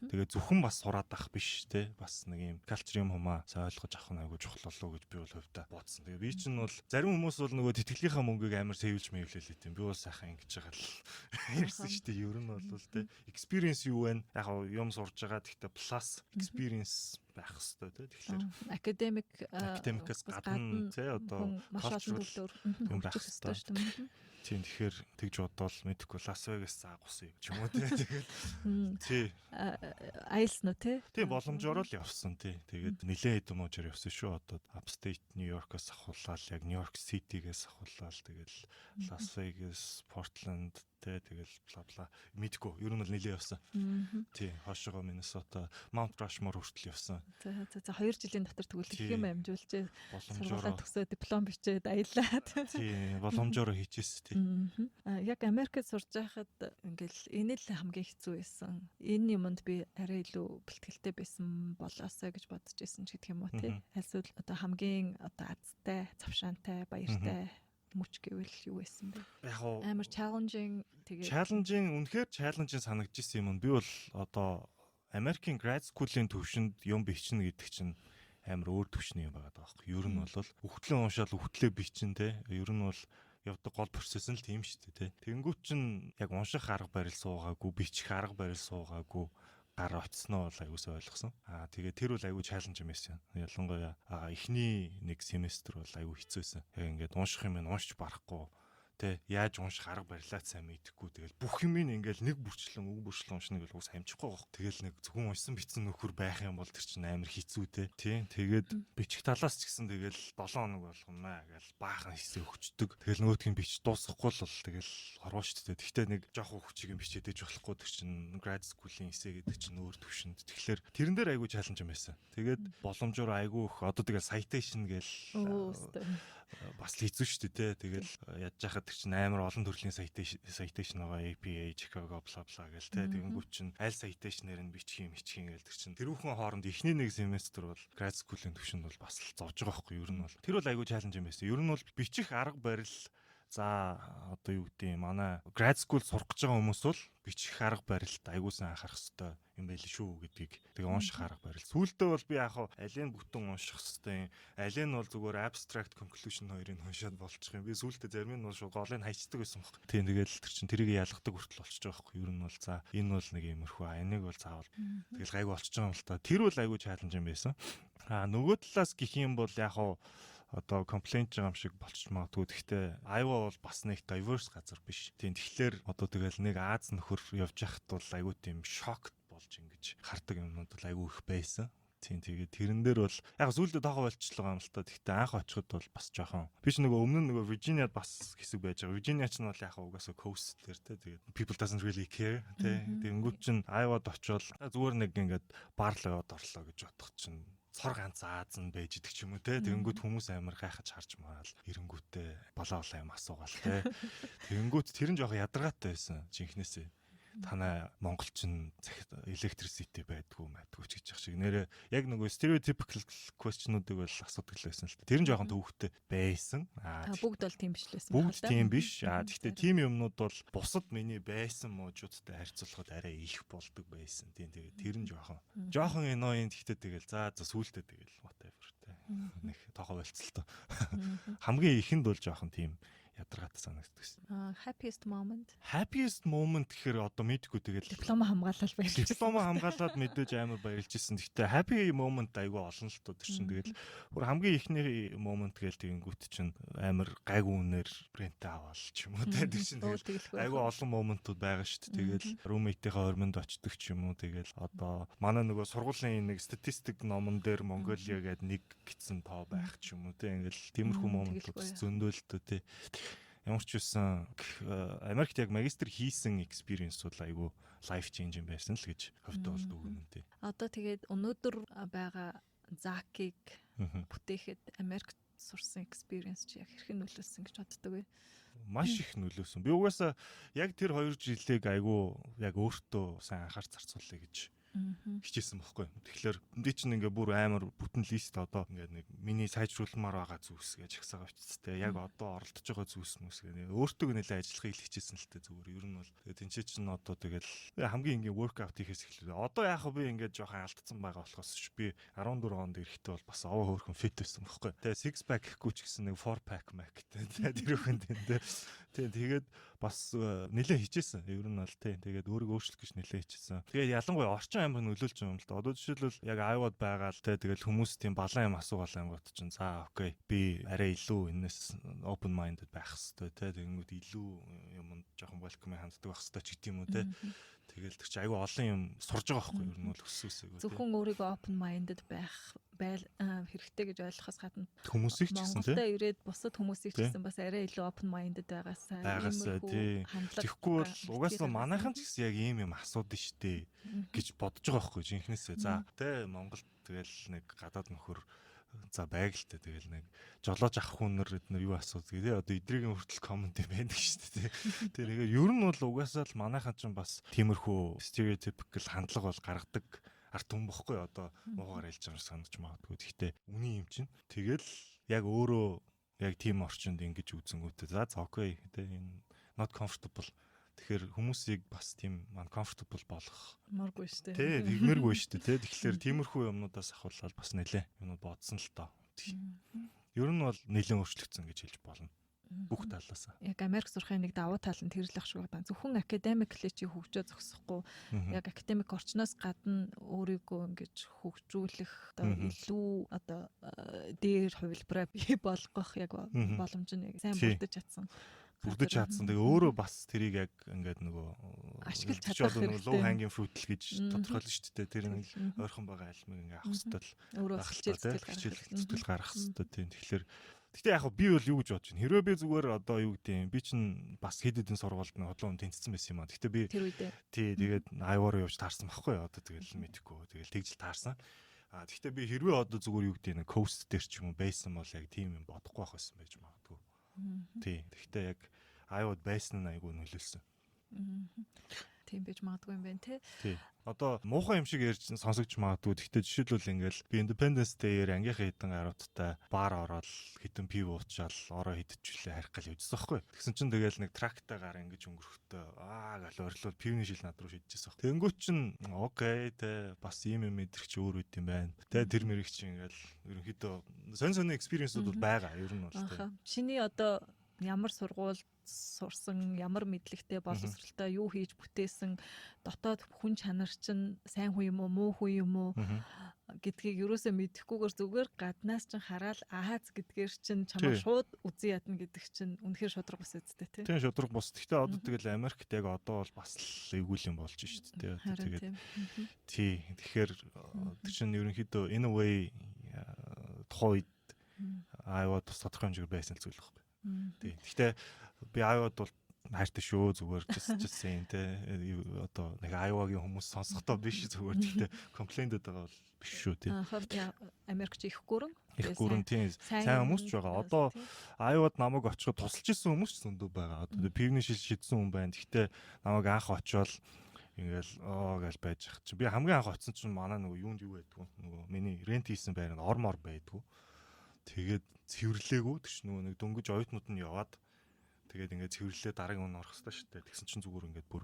тэгээ зөвхөн бас сураад ах биш те. Бас нэг юм culture юм хумаа сайн ойлгож авах нь аягүй чухал болов уу гэж би бол хувьдаа бодсон. Тэгээ би чинь бол зарим хүмүүс бол нөгөө тэтгэлгийнхаа мөнгийг амар save лж мэвлээлээ тийм. Би бол сайхан ингэж байгаа л ирсэн шүү дээ. Ер нь бол те experience юу вэ? Яг юм сурж байгаа. Гэхдээ plus experience байх хэвээр тий. Тэгэхээр академик академикээс гадна тий одоо маш олон төрлөөр юм байх хэвээр шүү дээ. Тийм, тэгэхээр тэгж бодвол мэдэхгүй Лас Вегас заагусан юм ч юм уу тий. Тэгээд тий. Аялсан уу тий? Тий, боломжоор л явсан тий. Тэгээд нилээн хэдэн мужаар явсан шүү. Одоо Upstate New York-оос ахуулаад яг New York City-гээс ахуулаад тэгэл Лас Вегас, Portland те, тэгэл бла бла мэдгүй. Ер нь бол нилээн явсан. Тий, хойшоогоо Миннесота, Mount Rushmore хүртэл явсан. За, 2 жилийн дотор тэгвэл их юм амжуулжээ. Сургуулаа төгсөө, диплом бичээд, аялаад. Тий, боломжоор хийжээс тий. Яг Америкт сурж байхад ингээл энэ л хамгийн хэцүү байсан. Энэ юмд би арай илүү бэлтгэлтэй байсан болоосой гэж бодож исэн ч гэх юм уу тий. Альсвал одоо хамгийн одоо азтай, завшаантай, баяртай мөч гэвэл юу байсан бэ? Яг амар challenging тэгээд challenging, үнэхээр challenging санагдчихсан юм. Би бол одоо Америкийн grad school-ийн төвшөнд юм бичнэ гэдэг чинь амар өөр төвшний юм байгаа байхгүй. Ер нь бол үхтлээ уншаал үхтлээ бичин те. Ер нь бол явдаг гол процесс нь л тийм шүү дээ те. Тэнгүүт чинь яг унших арга барил суугаагүй, бичих арга барил суугаагүй гар очсноо бол аягуулсаа ойлгосон. Аа, тэгээ тэр бол аягүй challenge юм байсан. Ялангуяа эхний нэг семестр бол аягүй хэцүү байсан. Яг ингээд унших юм уншиж барахгүй. Тэ, яаж унших арга барилаа сайн мэдэхгүй, тэгэл бүх юм ингээл нэг бүрчлэн үг бүрчлэн уншина гэл ус амжихгүй байгаа. Тэгэл нэг зөвхөн уншсан бичсэн нөхөр байх юм бол тэр чинь амар хэцүү те. Тийм, тэгээд бичих талаас ч гэсэн тэгэл 7 хоног болгоно гээл баахан хэсэг өгчдөг. Тэгэл нөгөөдх нь бич дуусахгүй л бол тэгэл хорвоо шүү дээ. Гэхдээ нэг жоохон хүчийг бичээд ээж болохгүй, тэр чинь grad school-ийн эсэ гэдэг чинь өөр төвшөнд. Тэгэхээр тэрэн дээр айгүй challenge юм байсан. Тэгээд боломжоор айгүй их одоо тэгэл citation гээл бас л хэцүү шүү дээ, те. Тэгэл ядж хахад тэр чинь амар олон төрлийн citation байгаа, APA, Chicago, bla bla гээл те. Тэгэнгүүт чинь аль citation-ээр нь бичих юм бичих юм гээл тэр чинь тэрүүхэн хооронд эхний нэг семестр бол grad school-ийн түвшинд бол бас л зовж байгаа байхгүй, ер нь бол. Тэр бол айгүй challenge юм байсан. Ер нь бол бичих арга барил. За, одоо юу гэдэг юм, манай grad school сурах гэж байгаа хүмүүс бол бичих арга барилд айгуу сайн анхаарах хэрэгтэй юм байл шүү гэдгийг, тэгээ унших арга барил. Сүүлдээ бол би яг хав алийг бүтэн унших хэрэгтэй, аль нь бол зүгээр abstract, conclusion хоёрыг уншаад болчих юм. Би сүүлдээ зарим нь бол шууд голыг хайчдаг байсан баг. Тийм, тэгэл тэр чин тэрийг ялгадаг хүртэл болчихж байгаа байхгүй. Ер нь бол за, энэ бол нэг иймэрхүү, энийг бол заавал тэгэл гайгүй болчихж байгаа юм л та. Тэр бол айгуу challenge юм байсан. А нөгөө талаас гэх юм бол яг хав одоо complaint байгаа юм шиг болчих магадгүй. Гэхдээ Iowa бол бас нэг diverse газар биш. Тийм, тэгэхээр одоо тэгэл нэг Ази нөхөр явж байхад бол айгүй тийм шок болж ингэж хардаг юмнууд бол айгүй их байсан. Тийм, тэгээд тэрэн дээр бол яг сүүлдээ тоогоо болчихлоо юм л та. Гэхдээ анх очиход бол бас жоохон би ч нөгөө өмнө нь нөгөө Virginia-д бас хэсэг байж байгаа. Virginia ч нь бол яг угаасаа coast дээр те. Тэгээд people doesn't really care те. Тэгэнгүүт чинь Iowa-д очивол зүгээр нэг ингээд бар л яваад орлоо гэж бодох чинь цор ганц Ази нь байж идэг ч юм уу те. Тэгэнгүүт хүмүүс амар гайхаж харж мараал эренгүүтээ балаа балаа юм асуугаал те. Тэгэнгүүт тэр нь жоохон ядаргаатай байсан жинхнээсээ, танай монголчин захид electricity байдгүй байдгүй ч гэж шиг нэрээ яг нөгөө stereotypical question-уудыг бол асуудаг л байсан л та. Тэр нь жоохон төвөгтэй байсан. Аа, бүгд бол тийм биш л байсан. Бүгд тийм биш. Аа, гэхдээ тийм юмнууд бол бусад миний байсан мужуудтай харьцуулахад арай их болдог байсан. Тийм, тэгээд тэр нь жоохон annoying, гэхдээ тэгэл за за сүултээ тэгэл whatever те. Нэг тоогоо болцолтой. Хамгийн ихэнд бол жоохон тийм ядаргаатай санагддаг. Аа, happiest moment. Happiest moment гэхээр одоо мэдгүй тэгэл диплома хамгаалал баярлж. Диплома хамгаалаад мэдээж амар баярлж ирсэн. Гэхдээ happy moment айгүй олон л тоо тэр чинь тэгэл бүр хамгийн ихний moment гээл тэгэнгүүт чинь амар гайгүй үнээр rent аваал ч юм уу те, тэр чинь тэгэл айгүй олон moment ууд байгаа шүү дээ. Тэгэл roommate-ийнхаа ормонд очдөг ч юм уу, тэгэл одоо манай нөгөө сургуулийн нэг статистик номон дээр Монголиа гээд нэг гисэн тоо байх ч юм уу те, ингээл тиймэрхүү moment ууд зөндөө л те. Ямар ч үсэн Америкт яг магистр хийсэн experience бол айгүй life changing байсан л гэж хувьдаа бол дүгнэн тий. Одоо тэгээд өнөөдөр байгаа Закийг бүтээхэд Америкт сурсан experience чи яг хэрхэн нөлөөлсөн гэж боддог вэ? Маш их нөлөөсөн. Би угаасаа яг тэр 2 жилийг айгүй яг өөртөө сайн анхаарч зарцуулъя гэж хичээсэн бохгүй. Тэгэхээр би чинь ингээ бүр амар бүтэн list, одоо ингээ нэг миний сайжруулмаар байгаа зүйлс гэж жагсаага бичсэн. Яг одоо оролдож байгаа зүйлс мүс гэх өөртөө нэлээ ажиллахыг хичээсэн л тэ, зүгээр ер нь бол. Тэгээ тэнцээ чинь одоо тэгэл хамгийн ингээ workout хийхээс эхлэв. Одоо яг би ингээ жоохон алдсан байгаа болохоос ч би 14 онд ирэхдээ бол бас овоо хөөрхөн fit байсан бохгүй. Тэгээ six pack гэхгүй ч гэсэн нэг four pack mac тэ, тэр үхэн тэ. Тэгээ тэгээд бас нэлээ хичээсэн. Ер нь бол тий. Тэгээд өөрийгөө өөрчлөх гэж нэлээ хичээсэн. Тэгээд ялангуяа орчин амар нөлөөлж байгаа юм л да. Одоо жишээлбэл яг Iowa-д байгаа л тий. Тэгэл хүмүүс тийм балан юм асуугаал ангууд чинь за okay, би арай илүү энэс open minded байх хэвээр тий. Тэгэнгүүт илүү юмд жоохон welcome ханддаг байх хэвээр ч гэдэм юм уу тий. Тэгэл тэр чи айгүй олон юм сурж байгаа байхгүй, ер нь бол өсөөсөө. Зөвхөн өөрийгөө open minded байх байл хэрэгтэй гэж ойлгохоос гадна хүмүүсийг ч гэсэн тий. Монголд ирээд бусад хүмүүсийг ч гэсэн бас арай илүү open minded байгаасаа байгаасаа тий. Тэгэхгүй бол угаасаа манайхан ч гэсэн яг ийм юм асуудаг штэ гэж бодож байгаа байхгүй жинхнээсээ. За тий, Монголд тэгэл нэг гадаад нөхөр за байгальтай, тэгэл нэг жолоож авах хүнэр эднэр юу асуудаг тий, одоо эдрийн хүртэл comment юм байдаг шүү дээ тий. Тэгэхээр ер нь бол угаасаа л манайхан ч бас тиймэрхүү stereotypical хандлага бол гаргадаг ард түмэн бохгүй, одоо муугаар хэлж байгаа юм санагдаж магадгүй. Гэхдээ үний юм чинь тэгэл яг өөрөө яг тийм орчинд ингэж үзэнгүүтээ за за okay тий, энэ not comfortable. Тэгэхээр хүмүүсийг бас тийм uncomfortable болгох моргүй шүү дээ. Тий, тэгмэргүй шүү дээ, тий. Тэгэхээр тиймэрхүү юмнуудаас ахуулаад бас нэлээ юмнууд бодсон л тоо. Ер нь бол нэлээд өөрчлөгдсөн гэж хэлж болно бүх талаас. Яг Америк сурахын нэг давуу тал нь тэр л ах шиг байна. Зөвхөн academically чи хөгжөө зогсохгүй, яг академик орчноос гадна өөрийгөө ингэж хөгжүүлэх, одоо илүү одоо дээр хувилбараа бий болгох яг боломж нь яг сайн бүрдэж чадсан Бүрдэж чадсан. Тэгээ өөрөө бас тэрийг яг ингээд нөгөө ашиглаж чадах хэрэгтэй. Low hanging fruit л гэж тодорхойлно шүү дээ. Тэр нэг ойрхон байгаа алимыг ингээ авах хэрэгтэй л өөрөө хичээл зүтгэл гаргах хэрэгтэй тийм. Тэгэхээр Гэтэ яг би бол юу гэж бодож байна. Хэрвээ би зүгээр одоо юу гэдэг юм, би чинь бас хэд хэдэн сургуульд нэг олон хүн тэнцсэн байсан юм аа. Гэтэ би тэр үедээ тий, тэгээд Iowa руу явж таарсан байхгүй юу. Одоо тэгэл мэдэхгүй. Тэгэл тэгжил таарсан. А тэгтээ би хэрвээ одоо зүгээр юу гэдэг нэг coast дээр ч юм уу байсан бол яг тийм юм бодохгүй байх байсан байж магадгүй. Тий. Тэгтээ яг Iowa-д байсан нь айгүй нөлөөлсөн. Тийм байж магадгүй юм байна те. Тий. Одоо муухай юм шиг ярьж сонсогч магадгүй. Тэгтээ жишээлбэл ингээл би Independence Day-ээр ангийнхаа хэдэн гаруудтай бар ороод хэдэн пив уучаал ороо хэдчихлээ харих гал явжсан байхгүй. Тэгсэн чинь тэгэл нэг truck тайгаар ингэж өнгөрөхдөө аа гал орилвол пивний шил над руу шидчихсэн баг. Тэнгүүт чин okay те, бас ийм юм мэдрэх чи өөр үт юм байна. Тэ, тэр мэрэг чи ингээл ерөнхийдөө сонь сонь experience үүд бол байгаа ер нь бол те. Чиний одоо ямар сургууль сурсан, ямар мэдлэгтэй, боловсралтай, юу хийж бүтээсэн, дотоод хүн чанар чинь сайн хүн юм уу, муу хүн юм уу гэдгийг ерөөсөө мэдэхгүйгээр зүгээр гаднаас чинь хараал Аз гэдгээр чинь чамайг шууд үзэн ядна гэдэг чинь үнэхээр шударга бус үсттэй тий. Тийм, шударга бус. Гэхдээ одоо тэгэл Америкт яг одоо бол бас л эвгүй юм болж шүү дээ. Тэгээд тий. Тэгэхээр тэр чинь ерөнхийдөө in a way тухайн үед Iowa тус тодорхой хэмжээгээр байсан л зүйл байхгүй. Тий. Гэхдээ би Iowa-д бол хайртай шүү, зүгээр just saying те, одоо нэг Iowa-гийн хүмүүс сонсохдоо биш, зүгээр гэхдээ complaint байгаа бол биш шүү тий. Америкч их гүрэн. Их гүрэн, тийм, сайн хүмүүс ч байгаа. Одоо Iowa-д намайг очиход тусалж исэн хүмүүс ч зөндөө байгаа. Одоо пивний шил шидсэн хүн байна. Гэхдээ намайг анх очиод ингээл оо гэж байж ах чинь би хамгийн анх очисон чинь манай нөгөө юунд юу байдгүй, нөгөө миний rent хийсэн байр нь ор мор байдгүй. Тэгээд цэвэрлээгүй. Тэр чинь нөгөө нэг дөнгөж оюутнууд нь яваад тэгээд ингээд цэвэрлээ, дараагийн үн орох хэрэгтэй шүү дээ. Тэгсэн чинь зүгээр ингээд бүр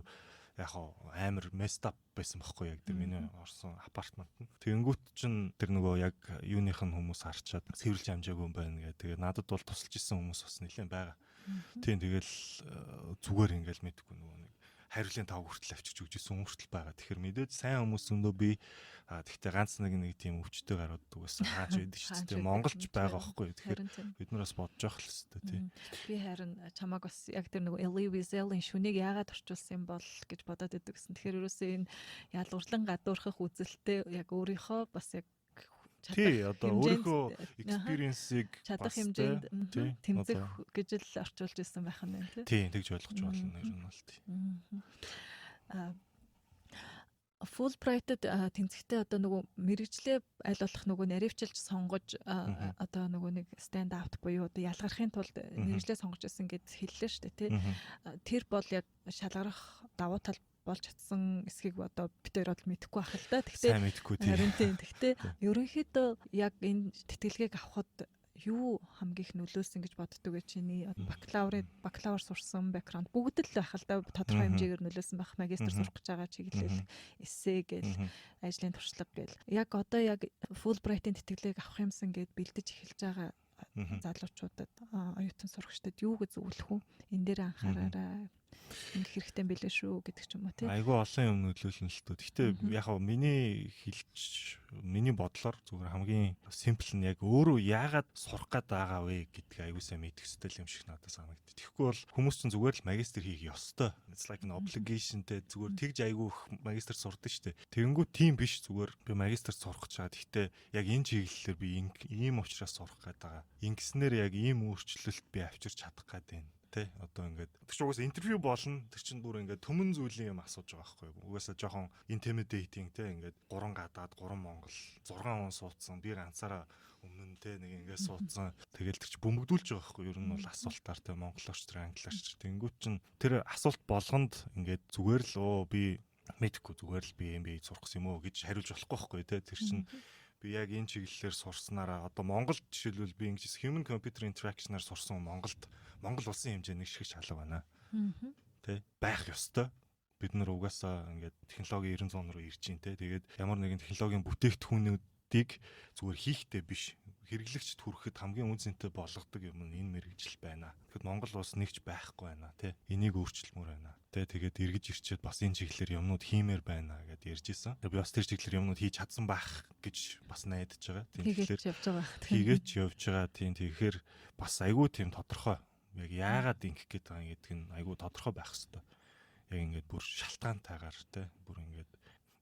яг амар messed up байсан байхгүй яг тэр миний орсон апартмент нь. Тэгэнгүүт чинь тэр нөгөө яг юуных нь хүмүүс харчаад цэвэрлж амжаагүй юм байна гэх. Тэгээд надад бол тусалж исэн хүмүүс бас нэлээд байгаа. Тийм, тэгэл зүгээр ингээл мэдгүй нөгөө нэг хариулын тав хүртэл авчиж өгч исэн хүртэл байгаа. Тэгэхээр мэдээж сайн хүмүүс зөндөө би тэгтээ ганц нэг нэг тийм өвчтөй гарууд угаасаа хаач байдаг шүү дээ. Монголч байгаа байхгүй. Тэгэхээр бид нар бас бодож явах л хэвээр тий. Би харин чамааг бас яг тэр нөгөө Elie Wiesel-ийн шүнийг яагаад орчуулсан юм бол гэж бодоод идэг гэсэн. Тэгэхээр ерөөсөө энэ ялгуурлан гадуурхах үзэлтэй яг өөрийнхөө бас яг Тий, одоо өөрийнхөө experience-ийг чадах хэмжээнд тэмцэх гэж л орчуулж ирсэн байх нь байна тий. Тий, тэгж ойлгож болно ер нь бол тий. Аа, Fulbright-д тэнцэхдээ одоо нөгөө мэргэжлээ аль болох нөгөө наривчилж сонгож, одоо нөгөө нэг stand out буюу одоо ялгархын тулд мэргэжлээ сонгож ирсэн гэд хэллээ шүү дээ тий. Тэр бол яг шалгарах давуу тал болж чадсан эсхийг одоо бид хоёр бол мэдэхгүй байх л да. Тэгтээ сайн мэдэхгүй тий. Харин тийм. Тэгтээ ерөнхийдөө яг энэ тэтгэлгийг авахад юу хамгийн их нөлөөлсөн гэж боддог вэ? Чиний бакалавр сурсан background бүгд л байх л да, тодорхой хэмжээгээр нөлөөлсөн байх, магистр сурах гэж байгаа чиглэл, эссе гэл, ажлын туршлага гэл. Яг одоо яг Fulbright-ийн тэтгэлэг авах юмсан гэд бэлдэж эхэлж байгаа залуучуудад, оюутан сурагчдад юу гэж зөвлөх вэ? Энэ дээр анхаараарай, ингэх хэрэгтэй юм билээ шүү гэдэг ч юм уу тий. Айгүй олон юм нөлөөлнө л төө. Гэхдээ яг хав миний хэлж, миний бодлоор зүгээр хамгийн simple нь яг өөрөө яагаад сурах гээд байгаа вэ гэдгийг айгүй сайн мэдэх хэрэгтэй юм шиг надад санагдав. Тэгэхгүй бол хүмүүс чинь зүгээр л магистр хийх ёстой. It's like an obligation те, зүгээр тэгж айгүй их магистр сурдаг шүү дээ. Тэгэнгүүт тийм биш, зүгээр би магистр сурах гэж байгаа. Гэхдээ яг энэ чиглэлээр би ийм учраас сурах гээд байгаа. Ингэснээр яг ийм өөрчлөлт би авчирч чадах гээд байна тэ. Одоо ингээд тэр чинь угаасаа интервью болно, тэр чинь бүр ингээд төмөн зүйлийн юм асууж байгаа байхгүй юу, угаасаа жоохон intimidating тэ. Ингээд гурван гадаад, гурван монгол, 6 хүн суудсан, би ганцаараа өмнө нь тэ нэг ингээд суудсан. Тэгэл тэр чи бөмбөгдүүлж байгаа байхгүй юу ер нь бол асуултаар тэ, монголоор ч тэр англиар ч. Тэнгүүт чин тэр асуулт болгонд ингээд зүгээр л оо би мэдэхгүй, зүгээр л би MBA сурах гэсэн юм уу гэж хариулж болохгүй байхгүй тэ. Тэр чин би яг энэ чиглэлээр сурснараа одоо Монголд жишээлбэл би ингэж human computer interaction-аар сурсан Монголд, Монгол улсын хэмжээний шиг шалга байна. Тэ, байх ёстой. Бид нар угаасаа ингээд технологийн 90 100 руу ирж байна те. Тэгээд ямар нэгэн технологийн бүтээгдэхүүнүүдийг зүгээр хийхтэй биш, хэрэглэгчд хүрэхэд хамгийн үн цэнтэй болгодог юм нь энэ мэргэжил байна. Тэгэхэд Монгол улс нэгч байхгүй байна тий. Энийг өөрчилмөр байна. Тэ, тэгээд эргэж ирчээд бас энэ чиглэлээр юмнууд хиймээр байна гэд ярьж исэн. Би бас тэр чиглэлээр юмнууд хийж чадсан байх гэж бас найдаж байгаа. Тийм, тэгэхээр явж байгаа. Хийгээч явж байгаа. Тийм, тэгэхээр бас айгүй тийм тодорхой Яг яагаад ингэх гээд байгаа гэдэг нь айгүй тодорхой байх хэвээр. Яг ингээд бүр шалтгаантайгаар, те, бүр ингээд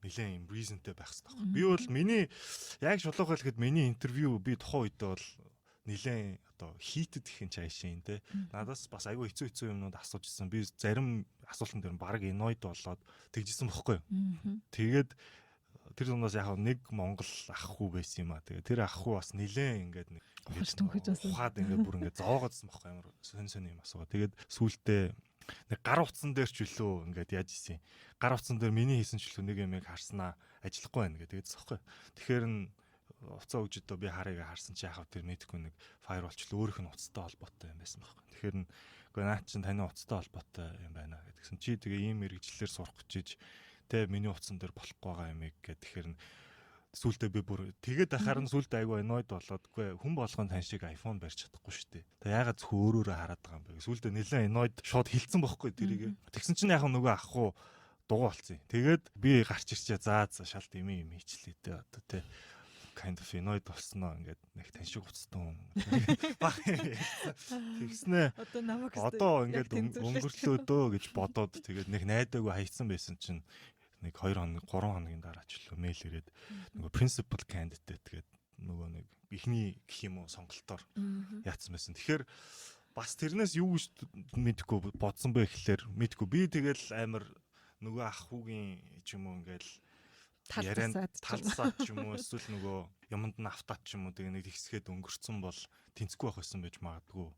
нэлээд юм reason тэй байх хэвээр. Би бол миний яг шулуух хэлэхэд миний интервью би тухайн үедээ бол нэлээд одоо heated гэх юм чаашин, те. Надаас бас айгүй хэцүү хэцүү юмнууд асууж исэн. Би зарим асуултан дээр баг annoyed болоод тэгжсэн бохгүй юу. Тэгээд тэр дундаас яг нэг Монгол ах хүү байсан юм а. Тэгээд тэр ах хүү бас нэлээд ингээд нэг ухаад ингээд бүр ингээд зоогоодсон бохгүй, амар сонь сонь юм асуугаа. Тэгээд сүултээ нэг гар утсан дээр ч үлөө ингээд яаж исэн. Гар утсан дээр миний хийсэн ч үлөө нэг юм харснаа ажиллахгүй байна гэдэг. Тэгээдсэн бохгүй. Тэгэхээр нь уцаа өгч өдөө би харыг харсан чи яхав тэр мэдхгүй нэг firewall ч өөрийнх нь утастай холбоотой юм байсан байхгүй. Тэгэхээр нь үгүй, наад чинь таны утастай холбоотой юм байна гэдгсэн. Чи тэгээ ийм мэргэжлээр сурах гэж тэ миний утсан дээр болохгүй байгаа юм гэх. Тэгэхээр нь сүултээ би бүр тэгээд ахаар нь сүултээ айгүй annoyed болоод, үгүй, хүн болгон тань шиг iPhone барьж чадахгүй шүү дээ. Тэг ягаад зөвхөн өөрөөрөө хараад байгаа юм бэ? Сүултээ нэлээд annoyed шууд хилцэн бохгүй тэрийг. Тэгсэн чинь яг нөгөө ах уу дугуй болцсон. Тэгээд би гарч ирчээ, заа за шалт юм юм хийчлээ дээ одоо тэ kind of annoyed болсноо, ингээд нэг тань шиг уцтан баг тэгснэ. Одоо намайг одоо ингээд өнгөрлөө дөө гэж бодоод тэгээд нэг найдаагүй хайцсан байсан чинь нэг 2 хоног, 3 хоногийн дараа ч лөө мэйл ирээд нөгөө principal candidate гэдэг нөгөө нэг эхний гэх юм уу сонголтоор яатсан байсан. Тэгэхээр бас тэрнээс юу гэж мэдхгүй бодсон бэ гэхлээр мэдхгүй, би тэгэл амар нөгөө ах хүүгийн ч юм уу ингээл ярианд талсаад ч юм уу, эсвэл нөгөө юмд нь автаад ч юм уу, тэгээ нэг тэгсгээд өнгөрцөн бол тэнцэхгүй байх байсан байж магадгүй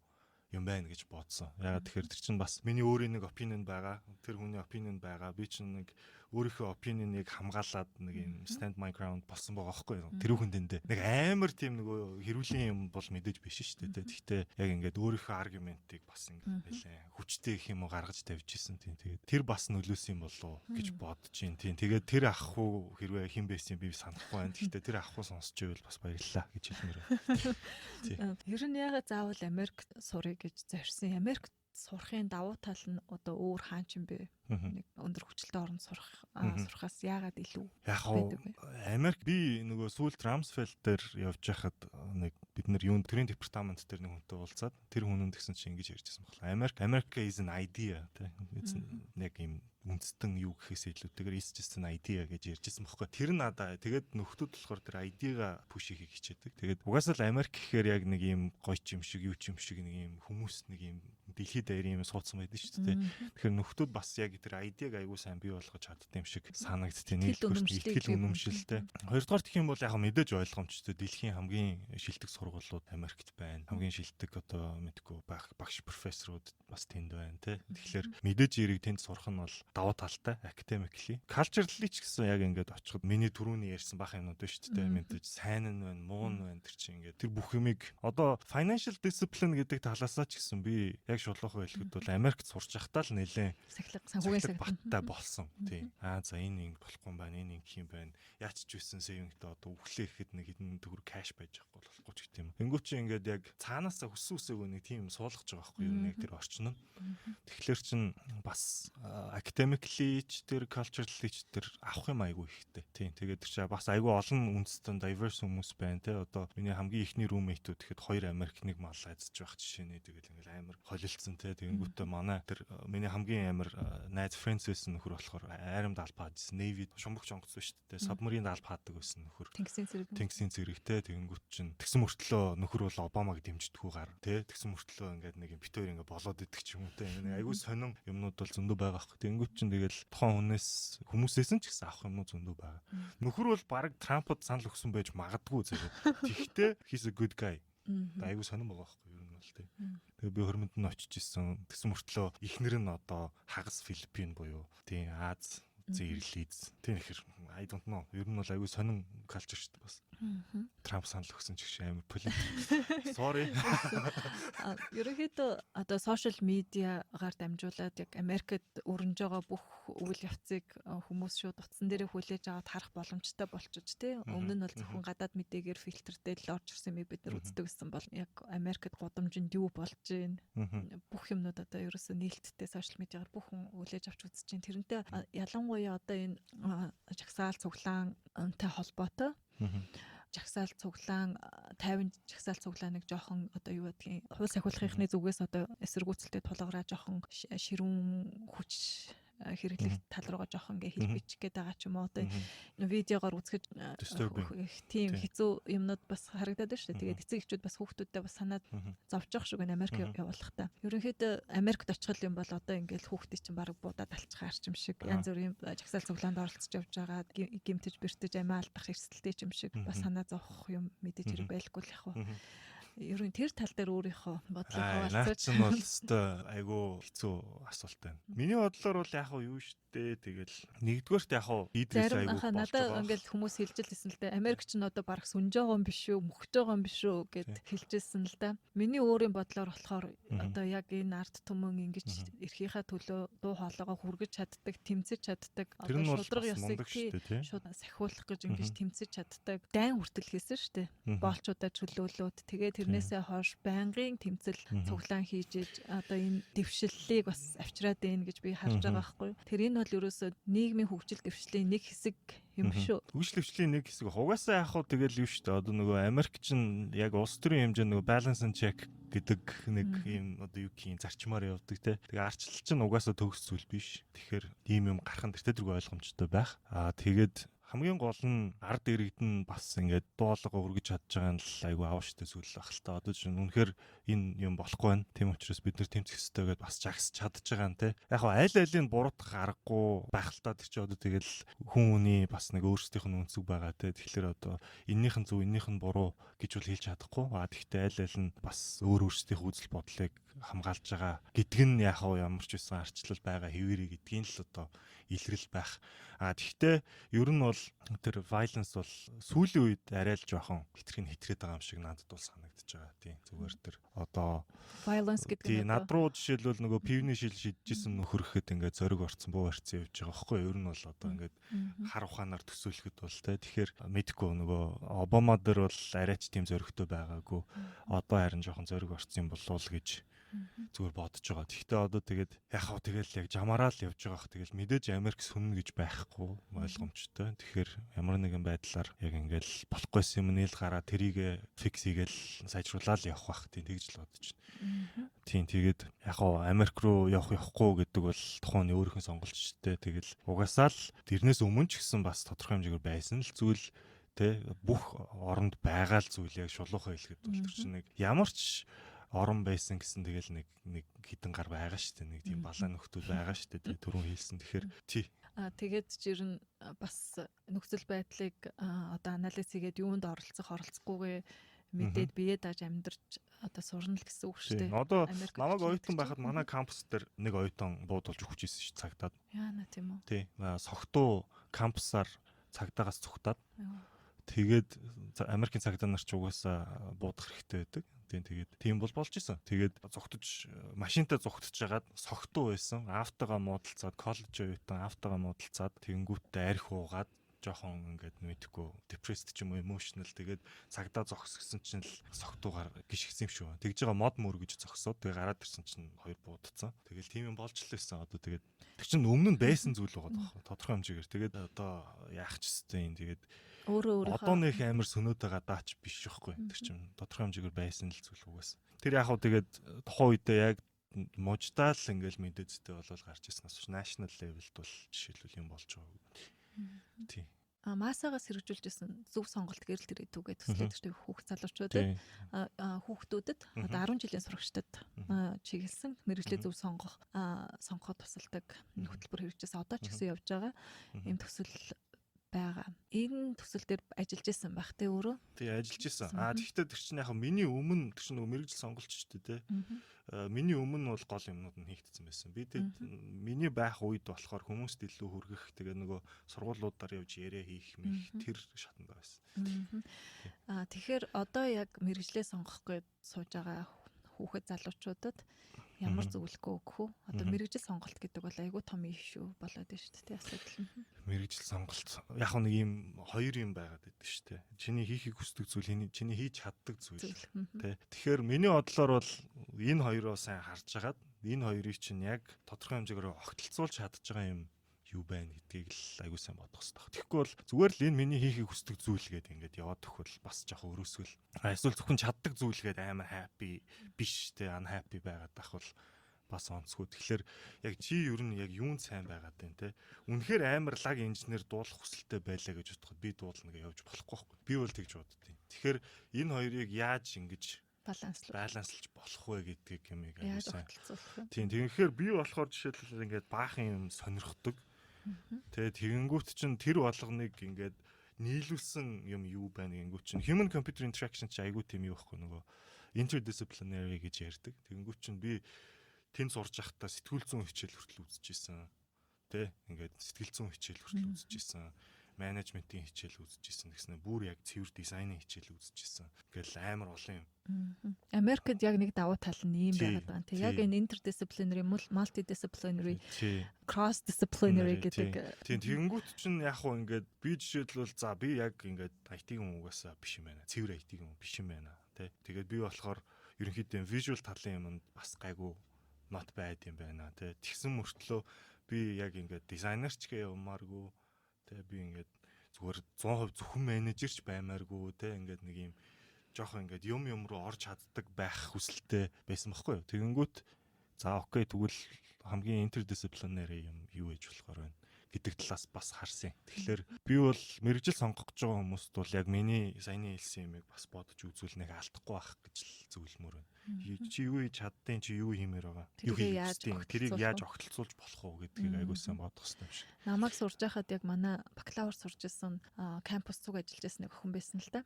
юм байна гэж бодсон. Ягаад тэгэхээр тэр чинь бас миний өөрийн нэг opinion байгаа. Тэр хүний opinion байгаа. Би чинь нэг өөрийнхөө opinion-ыг хамгаалаад нэг юм stand my ground болсон байгаа байхгүй юу? Тэр хүн дэндээ. Нэг амар тийм нөгөө хэрүүлийн юм бол мэдээж биш шүү дээ. Гэхдээ яг ингээд өөрийнхөө argument-ыг бас ингээд нэлээ хүчтэй гэх юм уу гаргаж тавьж исэн. Тийм, тэгээд тэр бас нөлөөсөн юм болов уу гэж бодож чинь. Тийм, тэгээд тэр ах уу хэрвээ хэн байсан би санахгүй байна. Гэхдээ тэр ах уу сонсч байвал бас баярлалаа гэж хэлмээр байна. Тийм. Ер нь яагаад заавал Америк сурыг гэж зорьсон? Америк сурахын давуу тал нь одоо өөр хаан ч юм бэ? Нэг өндөр хүчлэлтэй оронд сурахаас яагаад илүү Яг Америк би нөгөө сүүлд Рамсфелд дээр явж байхад нэг бид нар юунд төрийн департамент дээр нэг хүнтэй уулзаад тэр хүн тэгсэн чинь ингэж ярьжсэн байна. Америка is an idea, тэ, яг юм үндэстэн юу гэхээс илүүтэйгээр is just an idea гэж ярьжсэн байхгүй. Тэр надаа тэгээд нөхдүүд болохоор тэр idea-га push хийхийг хичээдэг. Тэгээд угаасаа л Америк гэхээр яг нэг юм гоё ч юм шиг, юу ч юм шиг, нэг юм хүмүүс нэг юм дэлхийд даяар юм суудсан байдаг шүү дээ. Тэгэхээр нөхдүүд бас яг тэр idea-г аягүй сайн бий болгож чаддаг юм шиг санагдтыг. Нэгдүгээр итгэл үнэмшилтэй. Хоёрдугаар гэх юм бол яг мэдээж ойлгомжтой, дэлхийн хамгийн шилдэг сургуулиуд Америкт байна. Хамгийн шилдэг одоо мэдгүй багш профессорууд бас тэнд байна те. Тэгэхээр мэдээж эрэг тэнд сурах нь бол давуу талтай academically. Culturally ч гэсэн яг ингээд очиход миний түрүүний ярьсан бах юмнууд байна шүү дээ. Мэдээж сайн нь байна, муу нь байна, тэр чинь ингээд тэр бүх юмыг одоо financial discipline гэдэг талаасаа ч гэсэн би яг шулуухан хэлэхэд бол Америкт сурч байхдаа л нэлээд сахилга санхүүгийн сахилга баттай болсон. Тийм. Аа за, энэ ингэ болохгүй юм байна, энэ ингэх юм байна. Яач ч үсэн saving-тэй одоо өглөө ихэд нэг хэдэн төгрөг cash байж байхгүй болохгүй ч гэх юм. Тэнгүү чи ингээд яг цаанаасаа хүссэн үсээгүй нэг тийм суулгаж байгаа байхгүй юу, нэг тэр орчин нь. Тэгэхээр чин бас academically ч тэр culturally ч тэр авах юм айгүй ихтэй. Тийм. Тэгээд тэр чинь бас айгүй олон үндэстэн, diverse хүмүүс байна те. Одоо миний хамгийн ихний roommate-үүд гэхэд хоёр Америк, нэг Малайзч байх жишээ нэ. Тэгэл ингээл амар холилдсон те. Тэгэнгүүтээ манай тэр миний хамгийн амар найз friends байсан нөхөр болохоор айрам даалбаа хаажсэн. Navy шумбагч онгоц шүү дээ. Submarine даалбаа хаадаг байсан нөхөр. Тэнгисийн зэрэг. Тэнгисийн зэрэгтэй. Тэгэнгүүт чинь тэгсэн мөртлөө нөхөр бол Обамаг дэмждэггүй гар те. Тэгсэн мөртлөө ингээд нэг юм бит хоёр ингээд болоод идэх ч юм уу те. Нэг айгүй сонин юмнууд бол зөндөө байгаа байхгүй. Тэгэнгүүт чинь тэгэл тухайн хүнээс хүмүүсээс нь ч гэсэн авах юмнууд зөндөө байгаа. Нөхөр бол баг Трампд санал өгсөн байж магадгүй зэрэг. Тэгэхдээ he's a good guy. Айгүй сонин байгаа байхгүй юу, ер нь бол тий. Тэгээ би хөрмөнд нь очиж исэн. Тэгсэн мөртлөө эхнэр нь одоо хагас Филиппин буюу тий Аз зэрлиз. Тийм ихэр I don't know. Ер нь бол айгүй сонин culture шүү дээ бас. Трамп санал өгсөн ч гэх амар политик. Sorry. Ерөнхийдөө одоо social media-гаар дамжуулаад яг Америкт өрнөж байгаа бүх үйл явцыг хүмүүс шууд утсан дээрээ хүлээж аваад харах боломжтой болчихож тий. Өмнө нь бол зөвхөн гадаад мэдээгээр фильтртэй л орж ирсэн юм бид нар үздэг гэсэн бол яг Америкт гудамжинд юу болж байна, бүх юмнууд одоо ерөөсөө нээлттэй social media-гаар бүх хүн хүлээж авч үзэж байна. Тэрнтэй ялангуяа одоо энэ жагсаал цуглаантай холбоотой жагсаал цуглаан 50 жагсаал цуглаа нэг жоохон одоо юу гэдгийг хууль сахиулахынхны зүгээс одоо эсэргүүцэлтэй тулгараа жоохон ширүүн хүч хэрэглэх тал руугаа жоохон ингээ хэлбэж гээд байгаа ч юм уу, одоо видеогоор үзэхэд тийм хэцүү юмнууд бас харагдаад байна шүү дээ. Тэгээд эцэг эхчүүд бас хүүхдүүдтэй бас санаад зовж явах шиг байна Америк явуулахдаа. Ерөнхийдөө Америкт очих юм бол одоо ингээл хүүхдийн чинь баг буудаад алчихаар юм шиг, янз бүрийн жагсаал цуглаанд оролцож явж байгаа, гимтэж бэртэж амиа алдах эрсдэлтэй юм шиг бас санаа зовох юм мэдээж хэрэг байлгүй л яг хуу. Ер нь тэр тал дээр өөрийнхөө бодлыг хуваалцаж. Наад нь бол өстой айгүй хэцүү асуулт байна. Миний бодлоор бол яг юу штэ, тэгэл нэгдүгээрт яг ийдрээс айгүй болж байгаа. Надад ингээл хүмүүс хэлж л байсан л да. Америк ч н одоо бараг сүнж байгаа юм биш үү, мөхөж байгаа юм биш үү гэд хэлжсэн л да. Миний өөрийн бодлоор болохоор одоо яг энэ ард түмэн ингэж эрхийнхаа төлөө дуу хоолойгоо хүргэж чаддаг, тэмцэж чаддаг, одоо шудраг ёсыг шууд сахиулах гэж ингэж тэмцэж чаддаг. Дайн хүртэл хийсэн штэ. Боолчуудаа чөлөөлөөд тэгээ тэрнээсээ хойш байнгын тэмцэл цуглаан хийж иж одоо энэ дэвшиллийг бас авчираад байна гэж би харж байгаа байхгүй юу. Тэр энэ бол ерөөсөө нийгмийн хөгжил дэвшлийн нэг хэсэг юм биш үү? Хөгжил дэвшлийн нэг хэсэг. Угаасаа яг хуу тэгэл юу шүү дээ. Одоо нөгөө Америк чинь яг улс төрийн хэмжээ нөгөө balance and check гэдэг нэг юм одоо юу гэх юм зарчмаар явдаг те. Тэгээ арчлал чинь угаасаа төгс зүйл биш. Тэгэхээр ийм юм гарах нь тэртээ тэргүй ойлгомжтой байх. Аа, тэгээд хамгийн гол нь ард иргэдэн бас ингээд дуулага өргөж чадж байгаа нь л айгүй аавштай зүйл байх л та. Одоо чинь үнэхээр энэ юм болохгүй байна. Тийм учраас бид нар тэмцэх ёстой гэдээ бас жагсаж чадж байгаа нь те. Яг хаа аль алийг буруутгах аргагүй байх л та. Тэр чинь одоо тэгэл хүн хүний бас нэг өөрсдийнх нь өнцөг байгаа те. Тэгэхээр одоо эннийх нь зөв, эннийх нь буруу гэж бол хэлж чадахгүй. А тэгвэл аль аль нь бас өөр өөрсдийнх үзэл бодлыг хамгаалж байгаа гэдг нь яг хаа ямар ч үсэн арчлал байгаа хэвээрээ гэдгийг л одоо илрэл байх. А тэгвэл ер нь бол тэр violence бол сүүлийн үед арай л жоохон хитрхин хитрээд байгаа юм шиг надад бол санагдаж байгаа. Тийм, зүгээр тэр одоо violence гэдэг нь над руу жишээлбэл нөгөө пивний шил шидчихсэн нөхөрөхөд ингээд зориг орцсон, буу барьцсан явж байгаа байхгүй юу? Ер нь бол одоо ингээд хар ухаанаар төсөөлөхөд бол те, тэгэхээр мэдхгүй, нөгөө Обама дээр бол арайч тийм зоригтой байгаагүй. Одоо харин жоохон зориг орцсон юм болов уу гэж зүгээр бодож байгаа. Тэгэхдээ одоо тэгээд яг хав тэгэл яг жамаараа л явж байгаа. Тэгэл мэдээж Америк сүннэ гэж байхгүй ойлгомжтой. Тэгэхээр ямар нэгэн байдлаар яг ингээл болохгүйсэн юм нийл гараа тэрийг fix хийгээл сайжруулаад явах бах. Тийм, тэгж л бодож байна. Тийм, тэгээд яг хав Америк руу явах явахгүй гэдэг бол тухайн өөрийнх нь сонголт шүү дээ. Тэгэл угаасаа л тэрнээс өмнө ч гэсэн бас тодорхой хэмжээгээр байсан л зүйл тэ, бүх оронд байгаа л зүйл. Яг шулуухан хэлэхэд бол тэр чинь нэг ямар ч орон байсан гэсэн тэгэл нэг нэг хідэн гар байгаа шүү дээ. Нэг тийм балаа нөхдөл байгаа шүү дээ. Тэгээ түрүүн хэлсэн. Тэгэхээр тий. А тэгээд жирэн бас нөхцөл байдлыг одоо анализ хийгээд юунд оролцох оролцохгүйгээ мэдээд бие дааж амьдарч одоо сурна л гэсэн үг шүү дээ. Одоо намайг оюутан байхад манай кампус дээр нэг оюутан буудулж өгч ирсэн шүү цагдаад. Яана, тийм үү? Тий. Согтуу кампусаар цагдаагаас цугтаад. Тэгээд Америкийн цагдаа нар ч угаасаа буудах хэрэгтэй байдаг. Тийм, тэгээд тийм бол болж исэн. Тэгээд зугтаж, машинтай зугтаж жагаад согтуу байсан. Автогаа муудалцаад, коллеж оюутан автогаа муудалцаад, тэгэнгүүтээ арх уугаад жоохон ингээд мэдхгүй depressed ч юм уу, emotional, тэгээд цагдаа зогсгосон чинь л согтуугаар гიშгсэн юм шүү. Тэгж байгаа мод мөр гэж зогсоод, тэгээ гараад ирсэн чинь хоёр буудцсан. Тэгэл тийм юм болж л байсан. Одоо тэгээд тэр чинь өмнө нь байсан зүйл байгаа байхгүй тодорхой хэмжээгээр. Тэгээд одоо яах ч хэвтэй юм. Тэгээд өөрөө өөрийнхөө одоо нэг амар сөнөөд байгаа даач биш байхгүй. Тэр чинь тодорхой хэмжээгээр байсан л зүйл угаас. Тэр яг хав тэгээд тухайн үедээ яг муждаал ингээл мэдээцтэй болол гарч ирсэн бас national level-д бол жишээлбэл юм болж байгаа. Тийм. А массагаас хэрэгжүүлжсэн зөв сонголт гэрэл тэр түүгээ төслөөд тэр хүүхд залуучуудад, хүүхдүүдэд, одоо 10 жилийн сурагчдад чиглэсэн мэргэжлээ зөв сонгох сонгоход тусалдаг хөтөлбөр хэрэгжижсэн. Одоо ч гэсэн явж байгаа ийм төсөл байгаа. Энэ төсөл дээр ажиллаж исэн байх те өөрөө. Тий, ажиллаж исэн. Аа, тэгэхдээ тэр чинь яг миний өмнө тэр чинь нөгөө мэргэжил сонголт шүү дээ те. Миний өмнө бол гол юмнууд нь хийгдсэн байсан. Би тэгэд миний байх үед болохоор хүмүүст илүү хүргэх, тэгээ нөгөө сургуулиудаар явж яриа хийх мэх тэр шатанд байсан. Аа, тэгэхээр одоо яг мэргэжлээ сонгох гээд сууж байгаа хүүхэд залуучуудад ямар зөвлөгөө өгөх вэ? Одоо мэргэжил сонголт гэдэг бол айгүй том issue болоод байна шүү дээ, асуудал. Мэргэжил сонголт яг нэг юм хоёр юм байгаад байдаг шүү дээ. Чиний хийхийг хүсдэг зүйл, чиний хийж чаддаг зүйл тий. Тэгэхээр миний бодлоор бол энэ хоёроо сайн харж агаад энэ хоёрыг чинь яг тодорхой хэмжээгээр огтлцуулж чадж байгаа юм Юу байна гэдгийг л аягүй сайн бодох хэрэгтэй. Тэгэхгүй бол зүгээр л энэ миний хийхийг хүсдэг зүйл гэдэг ингээд яваад өгвөл бас жоохон өрөөсгөл. А эсвэл зөвхөн чаддаг зүйл гээд амар happy биш те, unhappy байгаад ах бол бас онцгүй. Тэгэхээр яг чи ер нь яг юунд сайн байгаад байна те. Үнэхээр амар лаг инженер дуулах хүсэлтэй байлаа гэж бодоход би дуулна гэж явж болохгүй байхгүй. Би бол тэгж боддیں۔ Тэгэхээр энэ хоёрыг яаж ингэж баланслах баланслж болох вэ гэдгийг юм аягүй сайн. Тийм, тэгэхээр би болохоор жишээлбэл ингээд баахан юм сонирхдаг. Тэгээ тэгэнгүүт чинь тэр болгоныг ингээд нийлүүлсэн юм юу байна гэнгүүт чинь human computer interaction чи айгүй тийм юу байхгүй, нөгөө interdisciplinary гэж ярьдаг. Тэгэнгүүт чинь би тэнд сурж байхдаа сэтгэл зүйн хичээл хүртэл үзчихсэн. Тэ, ингээд сэтгэл зүйн хичээл хүртэл үзчихсэн. Менежментийн хичээл үзчихсэн гэснээр бүр яг цэвэр дизайны хичээл үзчихсэн. Ингээл амар олон юм. Америкт яг нэг давуу тал нь ийм байгаад байгаа. Тэг яг энэ interdisciplinary, multidisciplinary, cross disciplinary гэдэг. Тийм, тэгэнгүүт чинь яг хуу ингээд би жишээлбэл, за, би яг ингээд IT хүн угаасаа биш юм байна. Цэвэр IT хүн биш юм байна. Тэ. Тэгээд би болохоор ерөнхийдөө visual талын юмд бас гайгүй, not bad юм байна тэ. Тэгсэн мөртлөө би яг ингээд дизайнер ч гээ явмааргүй тэ, би ингээд зүгээр 100% зөвхөн менежер ч баймааргүй тэ, ингээд нэг юм жоохон ингээд юм юм руу орж чаддаг байх хүсэлтэй байсан байхгүй юу. Тэгэнгүүт за, okay, тэгвэл хамгийн interdisciplinary юм юу хийж болохоор байна гэдэг талаас бас харсан. Тэгэхээр би бол мэргэжил сонгох гэж байгаа хүмүүст бол яг миний саяны хэлсэн юмыг бас бодож үзүүл нэг алдахгүй байх гэж л зөвлөмөр байна. Чи юу хийж чаддیں، чи юу хиймээр байгаа. Юу хийж тэрийг яаж огтлцуулж болох уу гэдгийг аягүй сайн бодох хэрэгтэй юм шиг. Намайг сурж байхад яг манай бакалавр сурж исэн кампус цуг ажиллаж байсан нэг охин байсан л да.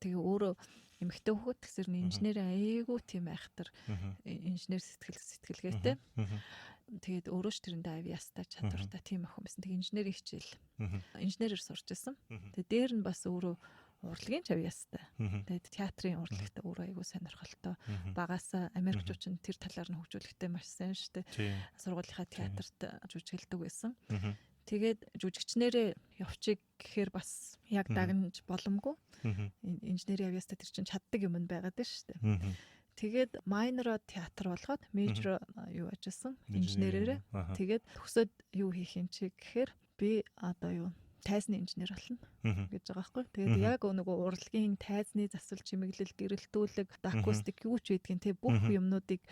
Тэгээ өөрөө эмэгтэй хүүхэд, тэгсэр нь инженер, айгүй тийм айхтар инженер сэтгэлгээтэй. Тэгээд өөрөө ч тэрэндээ авьяастай, чадвартай тийм охин байсан. Тэгээ инженерийн хичээл. Инженерээр сурч исэн. Тэгээ дээр нь бас өөрөө урлагийн ч авьяастай. Тэгээд театрын урлагтай өөрөө айгүй сонирхолтой. Багасаа Америкчууд ч тэр талаар нь хөгжүүлэхтэй маш сайн шүү дээ. Сургуулийнхаа театрт жүжиглэдэг байсан. Тэгээд жүжигчнэрээ явчих гэхээр бас яг дагнаж боломгүй. Инженерийн авьяастай тэр чинь чаддаг юм байгаад байна шүү дээ. Тэгээд minor оо театр болгоод major юу ажилласан, инженерээрээ. Тэгээд төгсөөд юу хийх юм чи гэхээр би одоо юу, тайзны инженер болно гэж байгаа байхгүй. Тэгээд яг нөгөө урлагийн тайзны засвал, чимэглэл, гэрэлтүүлэг, акустик юу ч байдгийн те, бүх юмнуудыг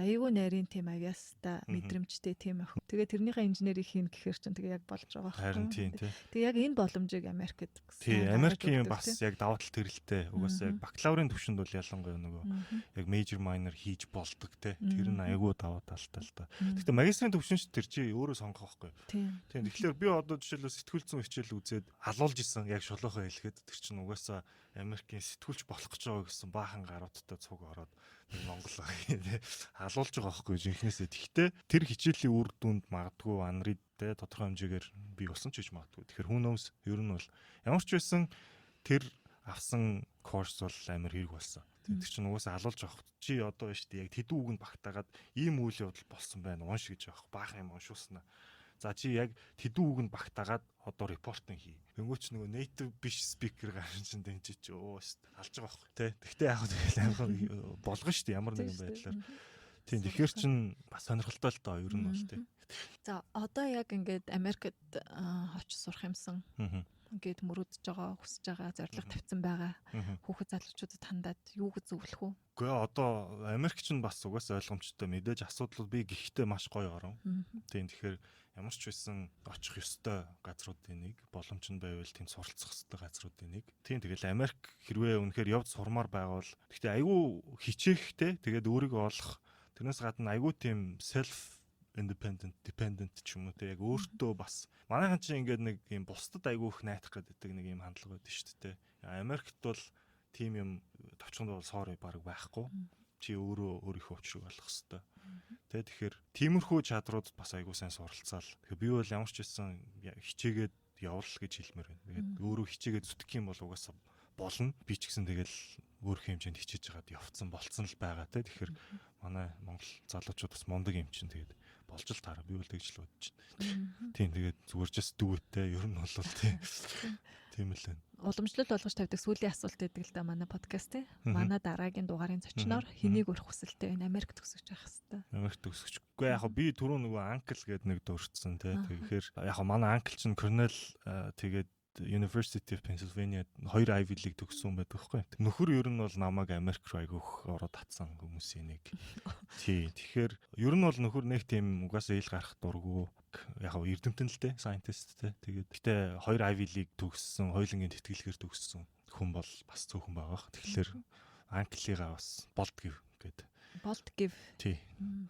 айгүй нарийн тийм авьяастай, мэдрэмжтэй тийм охин. Тэгээ тэрнийхээ инженерийг хийн гэхээр чинь тэгээ яг болж байгаа байхгүй. Харин тийм тий. Тэгээ яг энэ боломжийг Америкт Тий, Америкийн бас яг давуу тал тэрэлтэй. Угаасаа яг бакалаврын түвшинд бол ялангуяа нөгөө яг major, minor хийж болдог те. Тэр нь айгүй давуу талтай л та. Гэхдээ магистрийн түвшин ч тэр чи өөрөө сонгох байхгүй. Тийм. Тэгэхээр би одоо жишээлбэл сэтгүүл зүйн хичээл үзээд алуулж исэн, яг шулуухаа хэлэхэд. Тэр чинь угаасаа Америкийн сэтгүүлч болох гэж байгаа гэсэн баахан гаруудтай цуг ороод нэг Монгол тий алуулж байгаа байхгүй жинхнээсээ. Тэгтээ тэр хичээлийн үр дүнд магадгүй unread те тодорхой хэмжээгээр бий болсон ч гэж магадгүй. Тэгэхээр who knows, ер нь бол ямар ч байсан тэр авсан course бол амар хэрэг болсон. Тэр чинь угаасаа алуулж авах. Чи одоо байна шүү дээ. Яг тэдүү үгэнд багтаагаад ийм үйл явдал болсон байна. Унш гэж явах. Баахан юм уншуулснаа. За, чи яг тэдүү үгэнд багтаагаад одоо reporting хий. Тэнгүүч нөгөө native биш speaker гарсан чинь дэнчи чи өө алж байгаа байхгүй тий. Тэгтээ яг тэгэл амар болгоно шүү дээ, ямар нэгэн байдлаар. Тийм, тэгэхээр чин бас сонирхолтой л доо, ер нь бол тий. За, одоо яг ингээд Америкт очиж сурах юмсан ингээд мөрөөдөж байгаа, хүсэж байгаа, зорилго тавьсан байгаа хүүхэд залуучуудад хандаад юу гэж зөвлөх үү? Үгүй ээ, одоо Америк ч бас угаасаа ойлгомжтой, мэдээж асуудлууд бий, гэхдээ маш гоё орон. Тийм, тэгэхээр ямар ч байсан очих ёстой газруудын нэг, боломж нь байвал тэнд суралцах ёстой газруудын нэг. Тийм, тэгэл Америк хэрвээ үнэхээр явж сурмаар байвал гэхдээ айгүй хичээхтэй, тэгээд өөрийгөө олох, тэрнээс гадна айгүй тийм self independent, dependent ч юм уу те, яг өөртөө бас манайхан чинь ингээд нэг юм бусдад айгүй их найдах гэдэг нэг юм хандлага байдаг шүү дээ. Америкт бол тийм юм товчхонд бол sorry, баг байхгүй. Чи өөрөө өөрийнхөө учрыг олох хэвээр. Тэ, тэгэхээр тиймэрхүү чадрууд бас айгүй сайн суралцаал. Тэгэхээр би бол ямар ч байсан хичээгээд явуул гэж хэлмээр байна. Тэгээд өөрөө хичээгээд зүтгэх юм бол угаасаа болно. Би ч гэсэн тэгэл өөрийнхөө хэмжээнд хичээж хагаад явцсан болцсон л байгаа те. Тэгэхээр манай Монгол залуучууд бас мундаг юм чинь тэгээд болж л таараа. Би бол тэгж л бодож байна. Тийм, тэгээд зүгээр just do it те. Ер нь бол тийм. Тийм л байна. Уламжлал болгож тавьдаг сүүлийн асуулт байдаг л да манай подкаст, те. Манай дараагийн дугаарын зочноор хэнийг урих хүсэлтэй байна? Америк төгсөж байх хэвээр. Америк төгсөж. Үгүй, яг би түрүү нөгөө uncle гэдэг нэг дурдсан те. Тэгэхээр яг манай uncle чинь Cornell, тэгээд University of Pennsylvania, хоёр Ivy League төгссөн байдаг байхгүй. Нөхөр ер нь бол намайг Америк руу айгүйх ороод татсан хүмүүсийн нэг. Тий. Тэгэхээр ер нь бол нөхөр нэг тийм угаасаа ил гарах дургу, яг хав эрдэмтэн л дээ, scientist те. Тэгээд гэтээ хоёр Ivy League төгссөн, хоёулангийн тэтгэлгээр төгссөн хүн бол бас цөөхөн байгаа. Тэгэхээр uncle-ыгаа бас болд гэв гээд. Болд гэв. Тий.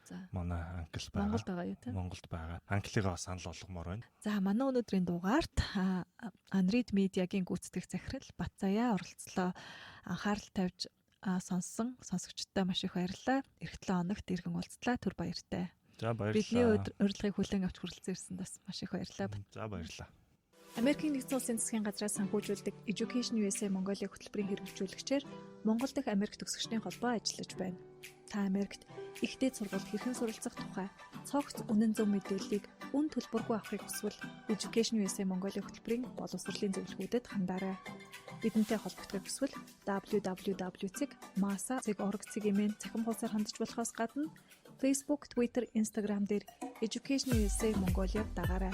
За. Манай uncle байгаа. Монголд байгаа юу те? Монголд байгаа. Uncle-ыгаа санал болгомоор байна. За, манай өнөөдрийн дугаарт Unread Media-гийн гүйцэтгэх захирал Батзаяа оролцлоо. Анхаарал тавьж сонссон сонсогчдод маш их баярлалаа. Ирэх 7 хоногт иргэн уулзлаа. Түр баяртай. За, баярлалаа. Бидний урилгыг хүлээн авч хүрэлцэн ирсэнд бас маш их баярлалаа. За, баярлалаа. Америкийн нэгдсэн улсын засгийн газраас санхүүжүүлдэг Education USA Mongolia хөтөлбөрийн хэрэгжүүлэгчээр Монгол дахь Америк төгсөгчдийн холбоо ажиллаж байна. Та Америкт их дээд сургуульд хэрхэн суралцах тухай цогц үнэн зөв мэдээллийг үн төлбөргүй авахыг хүсвэл Education USA Mongolia хөтөлбөрийн боловсролын зөвлөгөөдөд хандаарай. Бидэнтэй холбогдохыг хүсвэл www.masa.org-ийн цахим хуудасаар хандж болохоос гадна Facebook, Twitter, Instagram дээр Education USA Mongolia дагаарай.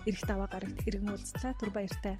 Ирэх даваа гарагт иргэн уулзлаа. Түр баяртай.